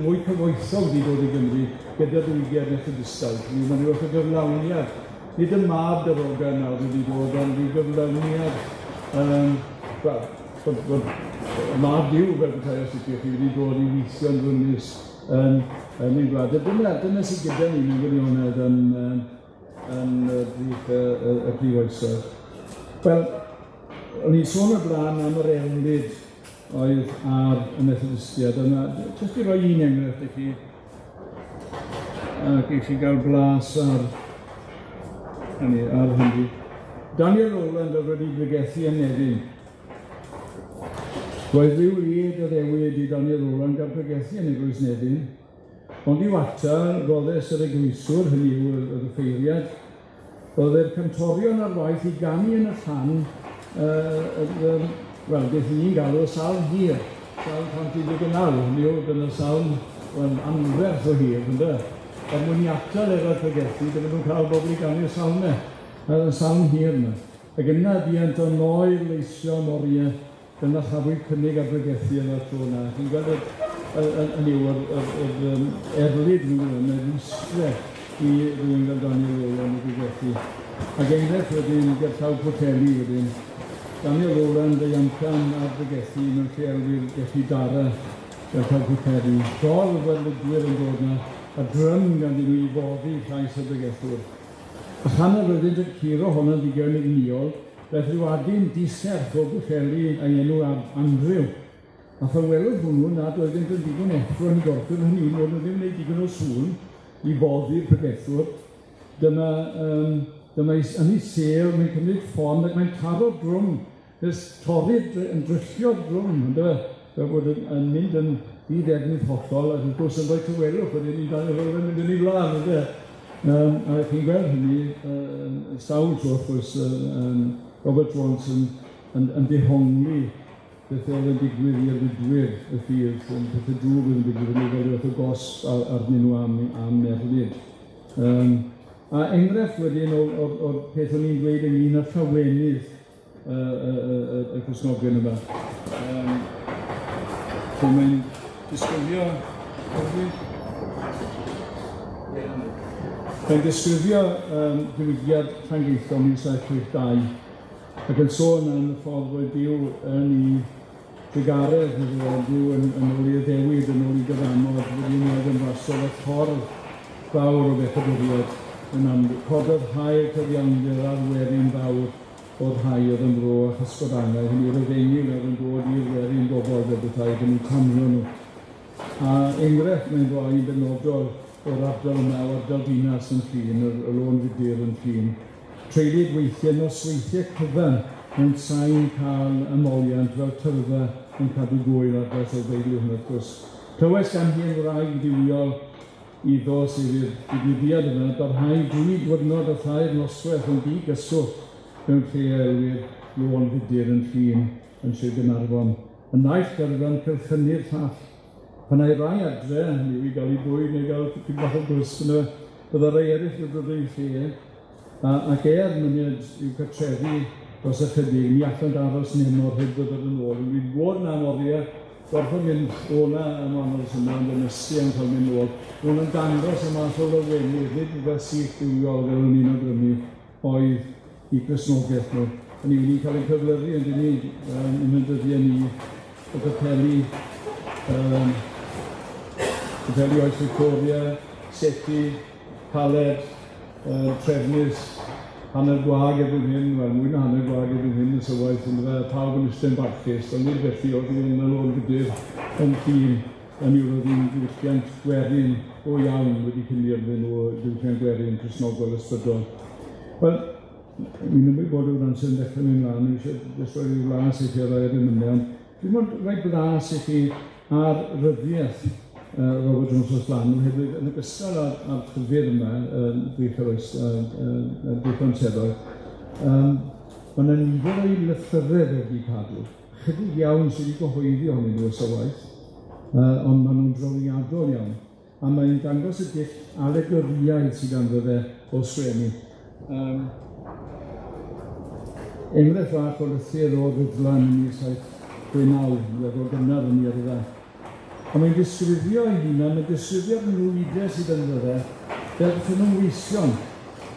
Speaker 1: mwy cyfoethog wedi dod i Gymru gyda diwygiad Methodistaidd. Hynny yw, ma' ryw fath o gyflawniad, nid y mab darogan nawr wedi dod, ond ryw gyflawniad wel, bod bod y mab Duw fel petai os liciwch chi wedi dod i weithio'n rymus yn yn ein gwlad. A dyna dyna sydd gyda ni mewn gwirionedd yn yn y brif y y prif oesoedd. Wel, o'n i'n sôn o'r blaen am yr erlid oedd ar y Methodistiaid, a 'na jyst i roi un enghraifft i chi, Ac i chi gael blas ar hynny, ar hynny. Daniel Rowland o'dd wedi bregethu yn Nefyn. Roedd ryw led addewid i Daniel Rowland gael pregethu yn Eglwys Nefyn, ond i'w atal roddes yr eglwyswr, hynny yw yr offeiriad, roedd yr cantorion ar waith i ganu yn y llan, wel, beth 'yn ni'n galw y salm hir, Salm 119, hynny yw, dyna'r salm, wel, anferth o hir, ynde? Er mwyn i atal ef rhag pregethu, bydden nhw'n cael bobl i ganu'r salme, y salm hir 'na. Ac yna buont o noir leisio am orie, dyna chafwyd cynnig ar bregethu yna'r tro 'na. Chi'n gweld yr y y hynny yw yr yr yr yym erlid mewn gwirionedd, rwystre i rywun fel Daniel Rowland i bregethu. Ac enghraifft wedyn gerllaw Pwllheli wedyn, Daniel Rowland ei amcan ar bregethu mewn lle elwir Gelli Dara gerllaw Pwllheli. Dorf o erlidwyr yn dod 'na, a drym ganddyn nhw i foddi llais y bregethwr. A chan nad oeddynt yn curo honno'n ddigon egnïol, daeth rhyw adyn diserth o Bwllheli a'i enw Andrew, a phan welodd hwnnw nad oeddynt yn ddigon effro yn 'u gorffwyll, hynny yw, roedden nhw ddim yn gwneud digon o sŵn i foddi'r pregethwr, dyma yym dyma 'i yn 'i sêl, mae'n cymryd ffon ac mae'n taro'r drwm, nes torri'r yn dryllio'r drwm, yndyfe, fel bod yn yn mynd yn ddi-ddefnydd hollol, ac wrth gwrs yn rhoi tawelwch wedyn i Daniel Rowland mynd yn ei flan, ynde? A chi'n gweld hynny sawl tro wrth gwrs, Robert Jones yn yn yn dehongli beth oedd yn digwydd i erlidwyr y ffydd, yn pethe drwg oedd yn digwydd yn fel rhyw fath o gosb arnyn nhw am am erlid. A enghraifft wedyn o'r o'r o'r peth o'n i'n dweud ynglyn â llawenydd y y y y y Cristnogion yma. Lle mae'n disgrifio, mae'n disgrifio diwygiad Llangeitho 1762 ac yn sôn am y ffordd roedd Duw yn 'i drugaredd, iddo fo, Duw yn yn ôl ei addewid, yn ôl 'i gyfamod, wedi ymweld yn rasol â thorf fawr o bechaduriaid yn amlwg. Cododd haul cyfiawnder ar werin fawr o'r rhai oedd yn fro a chysgod angau, hynny yw'r efengyl oedd yn dod i'r werin bobl fel petai ac yn eu tanio nhw. A enghraifft mae'n rhoi yn benodol o'r ardal yma, o ardal Dinas yn Llŷn, yr, y Lôn Fudur yn Llŷn. Treuliwyd weithiau nosweithiau cyfan mewn sain cael ymoliant fel tyrfa yn cadw gŵyl ar draws Old hwn wrth gwrs. Clywais gan hen wraig dduwiol iddo sydd i'r digwyddiad yma barhau dwy dwrnod a thair noswaith yn ddi-gyswllt mewn lle a elwir Lôn Fudur yn Llŷn yn Sir Gaernarfon. Y naill gyrfa'n cylchynu'r llall. Pan âi rai adre, hynny yw i gael 'u bwyd neu gael tipyn bach o gwsg yna, bydda rai eraill yn dod i'w lle, a, ac er myned i'w cartrefi dros ychydig, ni allant aros nemor heb ddod yn ôl. Wi 'di bod 'na am orie, gorffod mynd o 'na am wahanol resyme, ond yn ysu am ca'l mynd nôl. Ma' hwn yn dangos y math o lawenydd, nid rwbeth sych duwiol fel o'n i'n awgrymu, oedd 'u Cristnogaeth nw. Hynny yw, ni'n ca'l ein cyflyru on'd 'yn ni, yn 'yn dyddie ni, y capeli, capeli oes Victoria, seti, caled, trefnus, hanner gwag erbyn hyn, wel mwy na hanner gwag erbyn hyn yn sywaith, yndyfe, a pawb yn iste'n barchus, ond nid felly o'dd hi yn y Lôn Fudur yn Llŷn, hynny yw roedd hi'n ddiwylliant gwerin go iawn wedi cynnu arnyn nhw, diwylliant gwerin Cristnogol ysbrydol. Wel, wi'n ymwybodol o'r amser yn dechrau mynd mlaen, wi isie jyst rhoi ryw flas i chi ar rai o'r emynau, ond dim ond rhoi blas i chi ar ryddiaith Robert Jones Rhoslan, oherwydd yn ogystal â'r â'r llyfr yma, Drych yr Oes, Drych yr Amseroedd, yym ma' 'na nifer o'i lythyre fe wedi cadw, chydig iawn sy wedi gyhoeddi ohonyn nhw oes a waith, ond ma' nw'n drawiadol iawn, a mae'n dangos y dull alegorïaidd sy ganddo fe o sgwennu. Enghraifft fach o lythyr o Rhuddlan yn 1769, yn weddol gynnar yn 'i yrfa. A mae'n disgrifio ei hunan, mae'n disgrifio'r nwydau sydd ynddo fe, fel pethe nhw'n weision.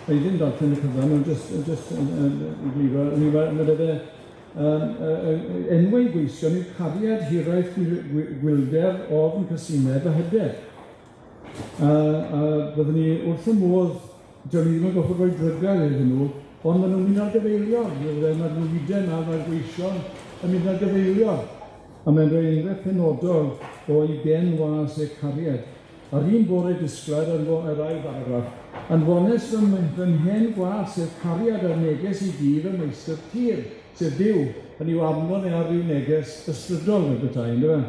Speaker 1: Mae ddim darllen y cyfan, ond jyst jyst yn yn yn egluro, hynny yw, ma' ma' 'da fe enwau gweision yw cariad, hiraeth, gwylder, ofn, casineb a hyder. A byddwn ni wrth y modd, dyn ni ddim yn gorfod rhoi drygau iddyn nhw, ond maen nhw'n mynd ar gyfeiliorn, mae'r nwydau 'ma, mae'r gweision yn mynd ar gyfeiliorn. A mae'n rhoi enghraifft penodol o'i ben was e cariad. Ar un bore disglair yn yr ail baragraff, anfones fy mhen gwas sef cariad a'r neges i dŷ fy meistr tir, sef Duw, hynny yw anfon e ar ryw neges ysbrydol neu bethau, yndyfe?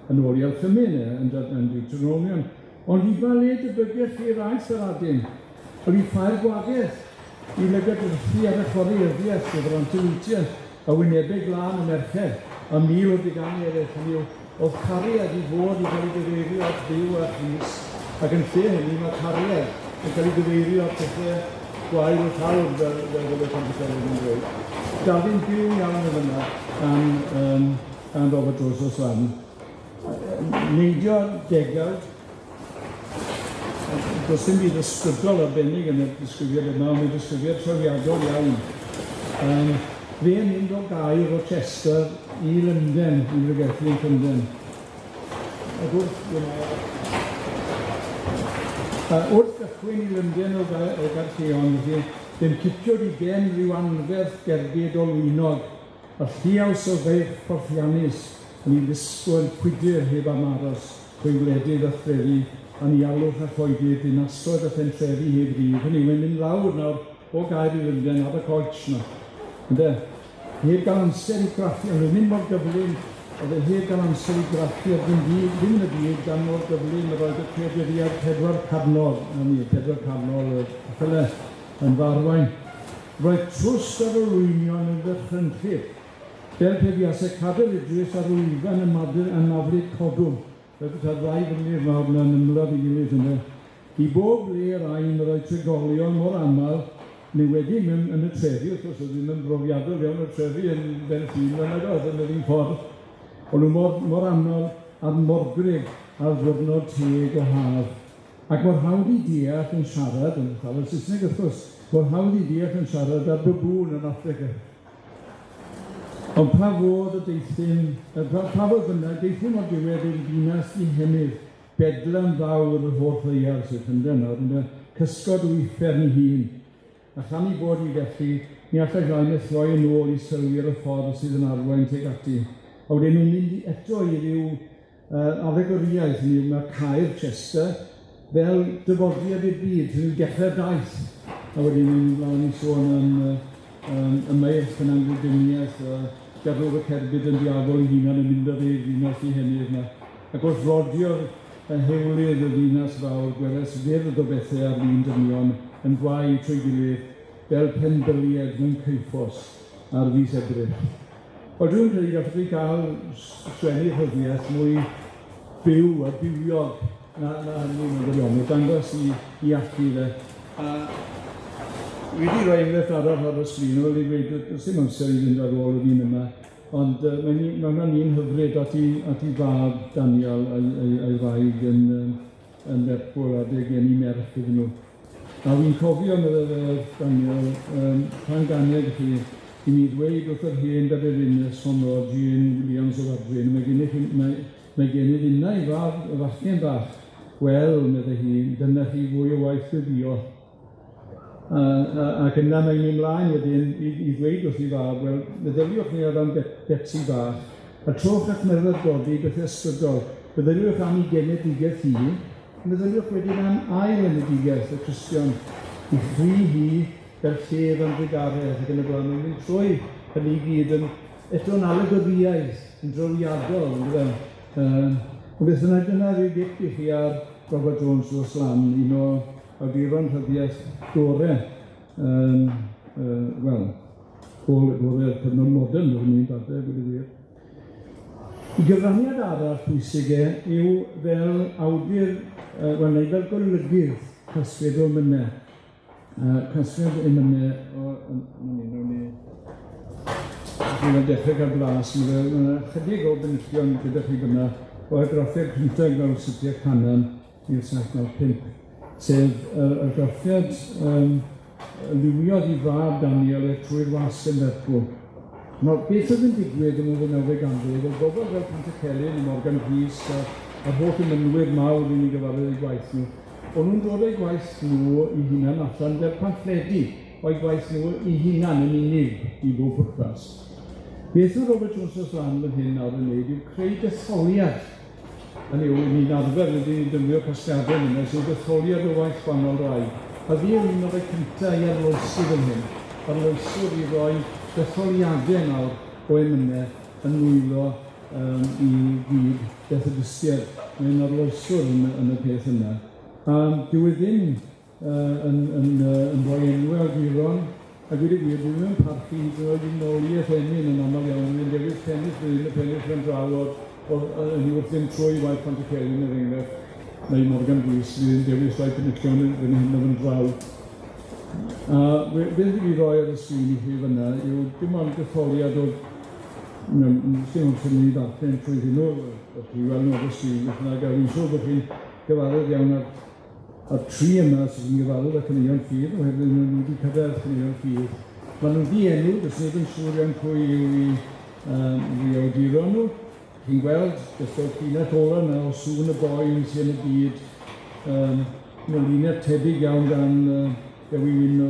Speaker 1: Yn ôl i Alchemyn, yn Deuteronomion. Ond i ba le debygech chi'r aeth yr adyn? Wel, i ffair gwagedd, i lygadrythu ar y chwaraeyddiaeth, sef yr antiwitiaeth, a wynebau glân y merched, a 1000 o deganau eraill, hynny yw, o'dd cariad i fod i gael ei gyfeirio at Dduw a Christ, ac yn lle hynny ma' cariad yn cael ei gyfeirio at pethe gwael y llawr, fel fel y Pantycelyn yn dweud. Darlun byw iawn yn fyna am yym am Robert Rose o Swan. Neidio degawd, does dim byd ysbrydol arbennig yn y disgrifiad yma, ond mae'n disgrifiad trawiadol iawn. Fe'n mynd o Gaer Rochester i Lunden, i bregethu yn Llunden. Ac wrth wrth gychwyn i Lunden o Gaer o Gaerlleon, felly, fe'n cipiodd i ben rhyw anferth gerbyd olwynog, a lliaws o feirch porthiannus yn 'i lusgo yn pwydyr heb am aros trwy wledydd a threfi, anialwch a choedydd, dinasoedd a phentrefi heb rif. Hynny yw, mae'n mynd lawr nawr o Gaer i Lunden ar y coets 'ma, ynde? Heb gael amser i graffu, ond mae'n mynd mor gyflym, oedd e heb gael amser i graffu ar ddim byd, ddim yn y byd, gan mor gyflym yr oedd y creaduriaid pedwar carnol, na ni, pedwar carnol y ceffyle yn fy arwain. Roedd trwst ar olwynion yn ddychrynllyd, fel pe buasai Cadair Idris ar lwyfan yn yn maflyd codwm, fel petai'r ddau fynydd mawr 'na'n ymladd ei gilydd ynde. I bob le yr aem yr oedd trigolion mor aml, yn enwedig mewn yn y trefi, wrth gwrs, oedd ddim yn brofiadol iawn o'r trefi yn Ben Llŷn fel nag oedd yn yr un ffordd. O'n nhw mor, mor aml a'r morgrug ar ddiwrnod teg o haf. Ac mor hawdd i deall yn siarad, yn siarad Saesneg wrth gwrs, mor hawdd i deall yn siarad â'r baboon yn Affrica. Ond pa fodd y deuthum, pa, pa fodd bynnag, deuthum o'r diwedd i'r ddinas ddihenydd, Bedlam fawr yr holl ddaear sydd Llundain nawr ynde, cysgod yw uffern ei hun. A chan ei bod hi felly, ni allai rai na throi yn ôl i sylwi ar y ffordd sydd yn arwain tuag ati. A wedyn nhw'n mynd eto i ryw alegoriaeth, hynny yw ma' Caer Chester fel dyfodiad i'r byd, hynny yw dechrau'r daith. A wedyn ni'n mynd mlaen i sôn am y meirch yn anghrediniaeth, gadwodd y cerbyd yn diafol ei hunan yn mynd â fe i'r ddinas ddihenydd 'na. Ac wrth rodio'r hewlydd y ddinas fawr, gwelais fyrdd o bethau ar lun dynion yn gwau trwy gilydd fel penbylied mewn ceuffos ar fis Ebrill. Wel, dwi'n credu gallwch chi gael sgwennu rhyddiaith mwy byw a bywiog na, na hynny mewn gwirionedd, dangos i, i allu fe. A wi wedi rhoi enghraifft arall ar y sgrin, fel i ddweud, does dim amser i fynd ar ôl yr un yma. Ond yy mae'n un ma' hwnna'n un hyfryd at 'i at 'i fab Daniel a'i a'i a'i wraig yn yym yn Lerpwl adeg geni merch iddyn nw. A wi'n cofio medde fe wrth Daniel yym pan ganed chi i mi ddweud wrth yr hen daferines honno Jean Williams o Fadryn, mae gennych chi mae mae gennyf innau fab fachgen bach. Wel, medde hi, dyna chi fwy o waith gweddïo. Ac yna mae'n mynd mlaen wedyn i i ddweud wrth 'i fab, wel, meddyliwch ni o ran Betsi bach, a trowch at myfyrdodi beth ysbrydol, meddyliwch am 'i genedigaeth hi, meddyliwch wedyn am ail enedigaeth y Cristion, i chwi hi fel llef am drugaredd ac yn y blaen, mae'n mynd trwy hynny i gyd yn eto'n alegoriaidd, yn drawiadol, on'd yfe? Ond beth bynnag, dyna ryw gip i chi ar Robert Jones Rhos Lan, un o awduron rhyddiaith gore, yym yy wel, gore'r cyfnod modern, byddwn i'n dadlau, gweud y gwir. Y gyfraniad arall pwysig e yw fel awdur, wel neu fel golygydd casgliad o emynau. Casgliad emynau o, na ni, nawn ni, dwi'n dechrau cael blas, ma' fe, ma' 'na chydig o benillion gyda chi fyna o argraffiad cyntaf Gwawr Sipia Canan, 1795, sef yr argraffiad yym liwiodd 'i fab Daniel e trwy'r wasg yn Lerpwl. Nawr, beth oedd yn digwydd yn y ddeunawfed ganrif oedd bobl fel Pantycelyn a Morgan Rhys a a'r holl emynwyr mawr ry'n ni'n gyfarwydd â'u gwaith nhw, o'n nhw'n dod â'u gwaith nhw 'u hunan allan fel pamffledi o'u gwaith nhw 'u hunan yn unig i bob pwrpas. Beth ma' Robert Jones Dros Lan fan hyn nawr yn neud yw creu detholiad. Hynny yw, ni'n arfer wedi defnyddio casgliadau yna sy'n detholiad o waith gwahanol rai. A fi yw un o'r rhai cynta i arloesi fan hyn, arloeswr i roi detholiadau nawr o emynau yn nwylo i gyd Methodistiaid. Mae'n arloeswr yn y peth yna. A dyw e ddim yn rhoi enwau awduron, a dweud y gwir, dwi ddim yn parchu hyd yn oed i noliaeth emyn yn aml iawn, dwi'n dewis pennill fan hyn a pennill fan draw o'r hynny wrth fynd trwy waith Pantycelyn er enghraifft, neu Morgan Rhys, dwi'n dewis rhai penillion fan hyn a fan draw. A beth dwi wedi rhoi ar y sgrin i chi fanna yw dim ond detholiad o'r, dim ond sy'n mynd i ddarllen trwy hwnnw, o'ch chi weld nhw ar y sgrin, beth bynnag, a fi'n siŵr bod chi'n gyfarwydd iawn â'r tri yma sydd yn gyfarwydd â caneuon ffydd, oherwydd maen nhw wedi cyrraedd caneuon ffydd. Maen nhw'n ddienw, does neb yn siŵr iawn pwy yw eu awduron nhw. Chi'n gweld, jyst o'r llinell ola yna o sŵn y boen sydd yn y byd, mae'n linell tebyg iawn gan Dewi Wyn o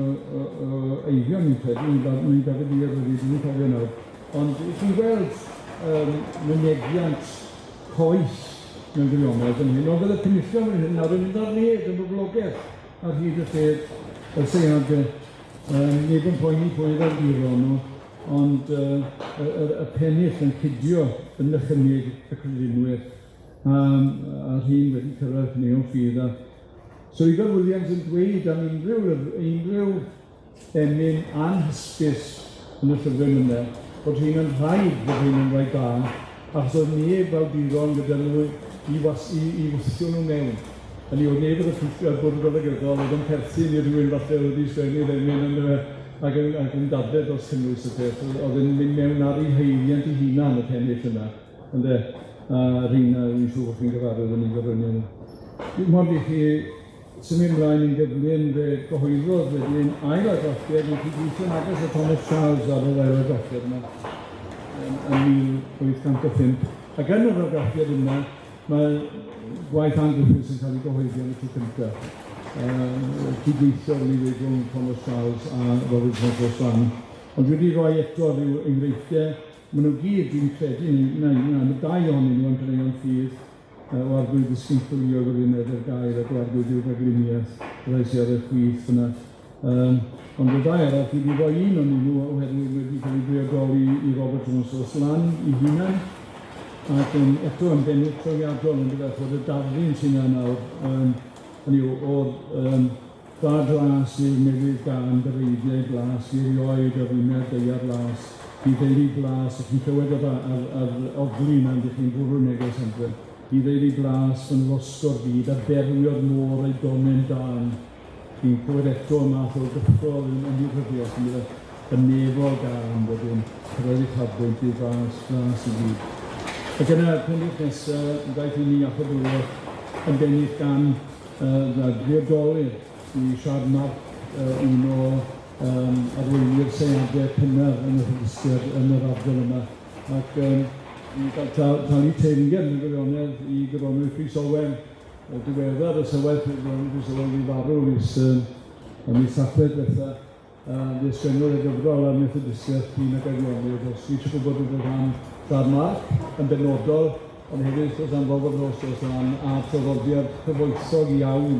Speaker 1: Eifion, fi'n credu, mae'n gafel i ar y dwi'n cofio nawr. Ond chi'n gweld mynegiant coes mewn gwirionedd yn hyn, ond fydde penillion fan hyn nawr yn mynd ar led yn boblogaidd ar hyd y lled y seiadau. Neb yn poeni pwy oedd awduron nhw, ond y pennill yn cydio yn nychymyg y credinwyr, a rhun wedi cyrraedd caneuon ffydd. A Sir Ifor Williams yn dweud am unrhyw emyn anhysbys yn y llyfryn yna, bod rhein yn rhaid bod rhein yn rhai da, achos oedd neb awduron gyda nhw i wthio nhw mewn. Hynny yw, oedd neb yn y bwrdd golygyddol oedd yn perthyn i rhywun falle oedd wedi sgwennu'r emyn yndyfe, ac yn dadle dros cynnwys y peth, oedd yn mynd mewn ar ei haeddiant ei hunan y pennill yna, ynde, a rheina fi'n siŵr bod chi'n gyfarwydd yn nifer ohonyn nhw. Dim ond i chi symud ymlaen yn gyflym, fe gyhoeddodd wedyn ail argraffiad, yn cydweithio'n agos â Thomas Charles ar yr ail argraffiad yma yn 1805. Ac yn yr argraffiad yma, mae gwaith Ann Griffiths yn cael ei gyhoeddi am y tro cyntaf. Cydweithio yn ei rhwng Thomas Charles a Robert Jones Rhos-lan. Ond dwi wedi rhoi eto ryw enghreifftiau, maen nhw gyd, dwi'n credu, na, mae dau ohonyn nhw yn caneuon ffydd, o arglwydd ddisgyn chwilio gymuned ar gael ac o arglwydd i'w rhagluniaeth, rai sydd ar y chwith yna. Ond y ddau arall, dwi wedi rhoi un ohonyn nhw oherwydd wedi cael ei briodoli i Robert Jones Rhos-lan ei hunan, ac yn eto yn bennill trawiadol yn gyda chod y darlun sy'n yna nawr, hynny yw, o'r dad las i'r newydd gan gyfeiriau glas i erioed ar wyneb daear las, i ddeulu blas, ac chi'n clywed yr ogli yna, ydych chi'n bwrw neges adre, i ddeulu blas yn losgo'r byd a berwio'r môr a'i domen dân. Chi'n clywed eto y math o gyffro yn ymwybyddiaeth, yn gyda y nefol gân wedyn, cyrraedd uchafbwynt i'r fras i gyd. Ac yna, pennill nesaf, daeth i ni achub rhywbeth yn bennill gan briodolir i Sian Marc, un o arweinwyr seiadau cynnar yn y Methodistiaid yn yr ardal yma. Ac ni'n cael talu teyrnged mewn gwirionedd i Goronwy Rhys Owen, y diweddar y sylwedd Goronwy Rhys Owen wedi farw mis Tachwedd diwetha, fe sgwennodd y gyfrol ar Methodistiaeth Pîn ac Eifionydd. Os chi eisiau gwybod rhywbeth am Sian Marc yn benodol, ond hefyd wrth gwrs am Robert Rhos Rhos-lan a traddodiad cyfoethog iawn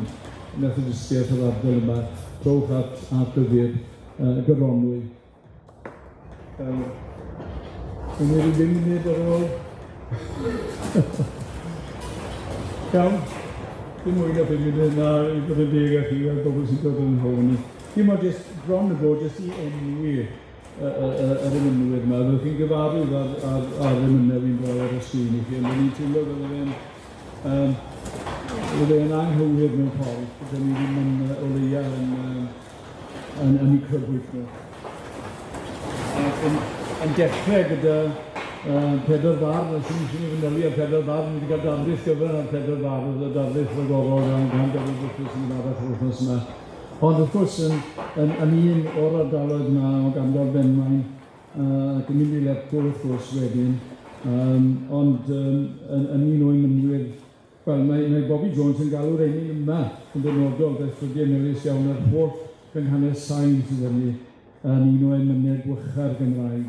Speaker 1: Methodistiaeth yr ardal yma, trowch at lyfr Goronwy. Dwi'n mynd i 5 munud ar ôl. Iawn, dim mwy na 5 munud na i fod yn deg â chi a'r bobl sy'n dod yn hôl ni. Dim ond jyst bron y bod jyst i enwi yr emynwyr yma. Fyddwch chi'n gyfarwydd ar emynau fi'n rhoi ar y sgrin i chi, ond o'n i'n teimlo fydde fe'n anghywir mewn ffordd, byddwn ni ddim yn o leia yn eu crybwyll nhw. Ac yn dechrau gyda Pedwar Bardd, a sy'n eisiau ni fanylu ar Pedwar Bardd, ni wedi cael darlith gyfan ar Pedwar Bardd, y darlith ragorol gan Dafydd Griffiths yn arall yr wythnos yma. Ond wrth gwrs, yn un o'r ardaloedd yma o Gandor Benmaen, ac yn mynd i Lerpwl wrth gwrs wedyn, ond yn un o'i mynwyr, wel, mae Bobi Jones yn galw'r emyn yma yn benodol, beth ffrydiau melys iawn ar holl gynghanedd sain sydd arni, yn un o emynau gwycha'r Gymraeg.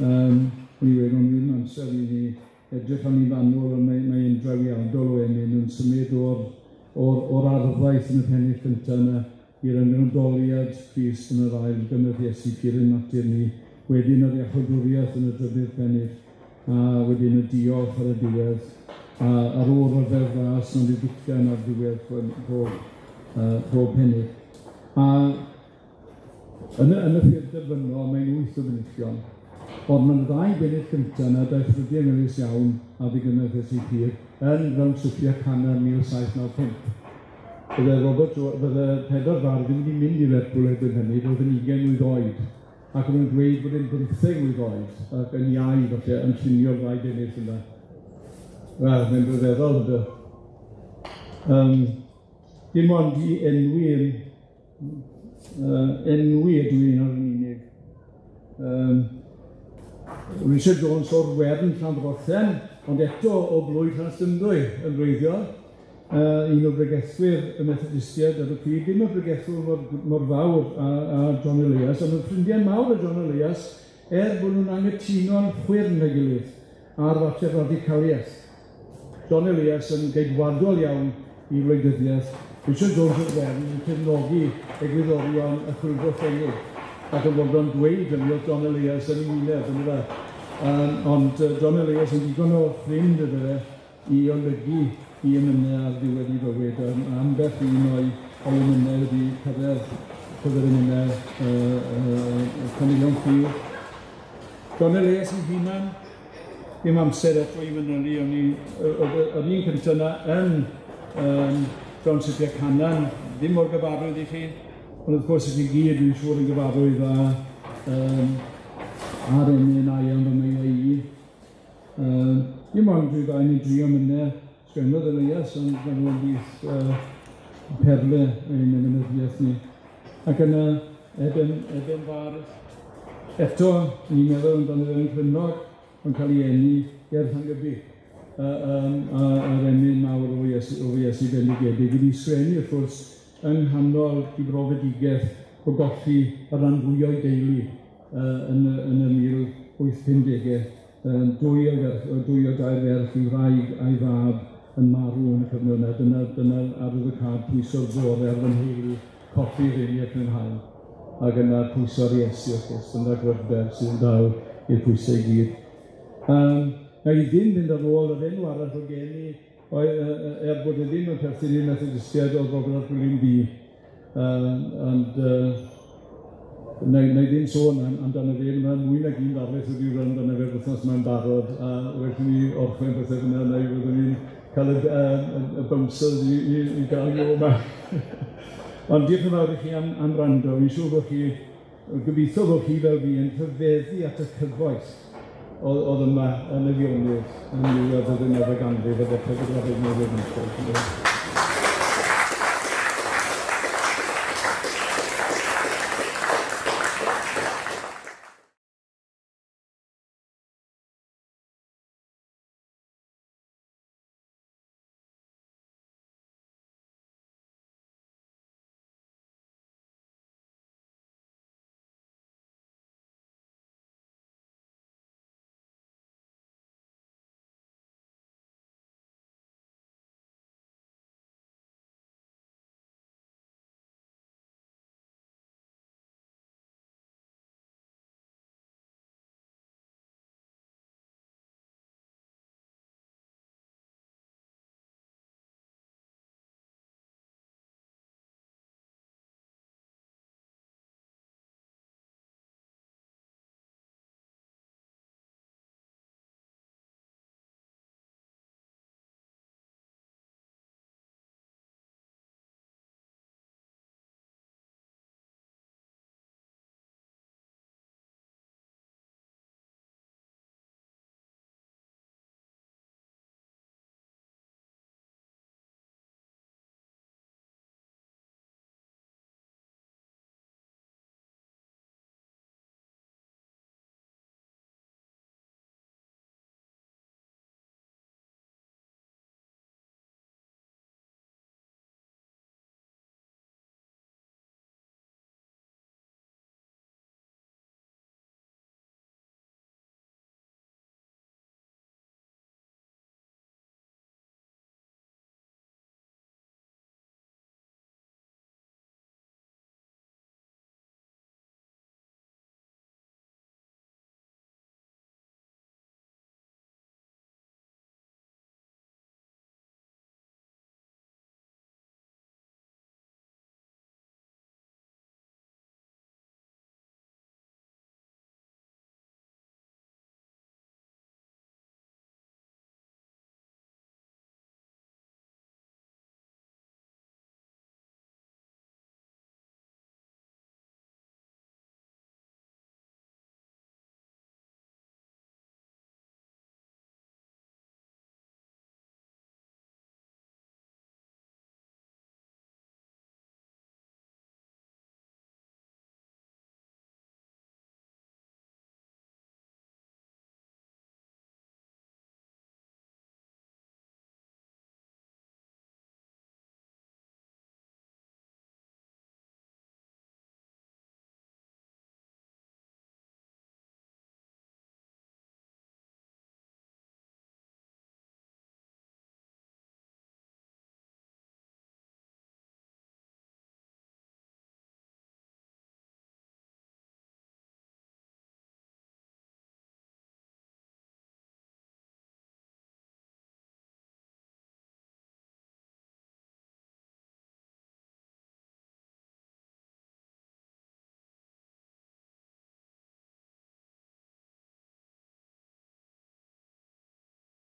Speaker 1: O'n i wedi, o'n ddim amser i ni edrych arni'n fanwl, ond mae mae'n drawiadol o emyn yn symud o'r o'r o'r arfaeth yn y pennill cynta yna i'r ymgnawdoliad Crist yn yr ail gynnydd Iesu pur ein natur ni, wedyn yr iachawdwriaeth yn y drydydd pennill, a wedyn y diolch ar y diwedd, a ar ôl rhyfel fras ond i ddictan ar ddiwedd pob pob pennill. A yn y yn y ffurf derfynol, mae'n wyth o benillion, ond ma'n ddau bennill cynta 'na, daeth ffrydiau melys iawn a ddigynnau Iesu pur yn rownd Sophia Canaan 1795. Bydde Robert Jo- bydde Pedwar Fardd ddim wedi mynd i Lerpwl erbyn hynny, roedd yn ugain mlwydd oed, ac o'n nw'n dweud bod e'n bymtheg mlwydd oed, ac yn iau falle, yn llunio'r ddau bennill yna. Wel, mae'n ryfeddol yndyw? Yym, dim ond i enwi yn enwi ydw i nawr yn unig. Yym, Richard Jones o'r Wern Llanfrothen, ond eto o blwydd Llanystumdwy yn wreiddiol, un o bregethwyr y Methodistiaid ar y pryd, ddim yn bregethwr mor mor fawr â â John Elias, ond yn ffrindiau mawr â John Elias, er bod nhw'n angytuno'n chwyrn â'i gilydd ar fater radicaliaeth. John Elias yn geidwadol iawn i wleidyddiaeth, Richard Jones o'r Wern yn cefnogi egwyddorion y Chwyldro Ffrengig, ac yn fodlon dweud hynny wrth John Elias yn ei wyneb, yndyfe? Ond John Elias yn ddigon o ffrind iddo fe i olygu 'i emynau ar ddiwedd 'i fywyd, a ambell un o'i o'i emynau wedi cyrraedd llyfr emynau Caneuon Ffydd. John Elias 'i hunan, dim amser eto i fanylu, o'n i o'dd y yr un cynta 'na yn yym John Sipia Canan, ddim mor gyfarwydd i chi, ond wrth gwrs i chi gyd dwi'n siŵr yn gyfarwydd â yym a'r emyn I am fy meiau i. Dim ond rhyw ddau neu dri o emynau sgwennodd Elias, ond ma' nhw ymhlith perle ein emynyddiaeth ni. Ac yna Eben Eben Fardd, eto ni'n meddwl amdano fe yn Clynnog, yn cael ei eni ger Llangybi, a a'r emyn mawr o Iesu o Iesu bendigedig wedi sgwennu wrth gwrs yng nghanol 'i brofedigeth o golli y ran fwya o'i deulu yn y yn y 1850e, dwy o ferch dwy o dair ferch 'i wraig a'i fab yn marw yn y cyfnod yna. Dyna dyna'r arwyddocâd pwyso'r bore ar fy nheulu, colli rheini y prynhawn, ac yna pwyso'r Iesu wrth gwrs, dyna'r gryfder sydd yn dal i'r pwysau i gyd. Na i ddim fynd ar ôl yr enw arall o gen i, oedd er bod e ddim yn perthyn i'r Methodistiaid, oedd Robert William Dee. Ond wna i wna i ddim sôn am amdano fe, ma' mwy nag un ddarlith wedi rhan amdano fe wythnos yma'n barod, a well i ni orffen pethe fyna neu fyddwn ni'n cael y y y bouncers i i i gael ni o 'ma. Ond diolch yn fawr i chi am am wrando, fi'n siŵr bod chi, gobeithio bod chi fel fi yn rhyfeddu at y cyfoeth o'dd o'dd yma yn y Eifionydd yn niwedd y ddeunawfed ganrif a dechre bedwaredd ganrif ar bymtheg.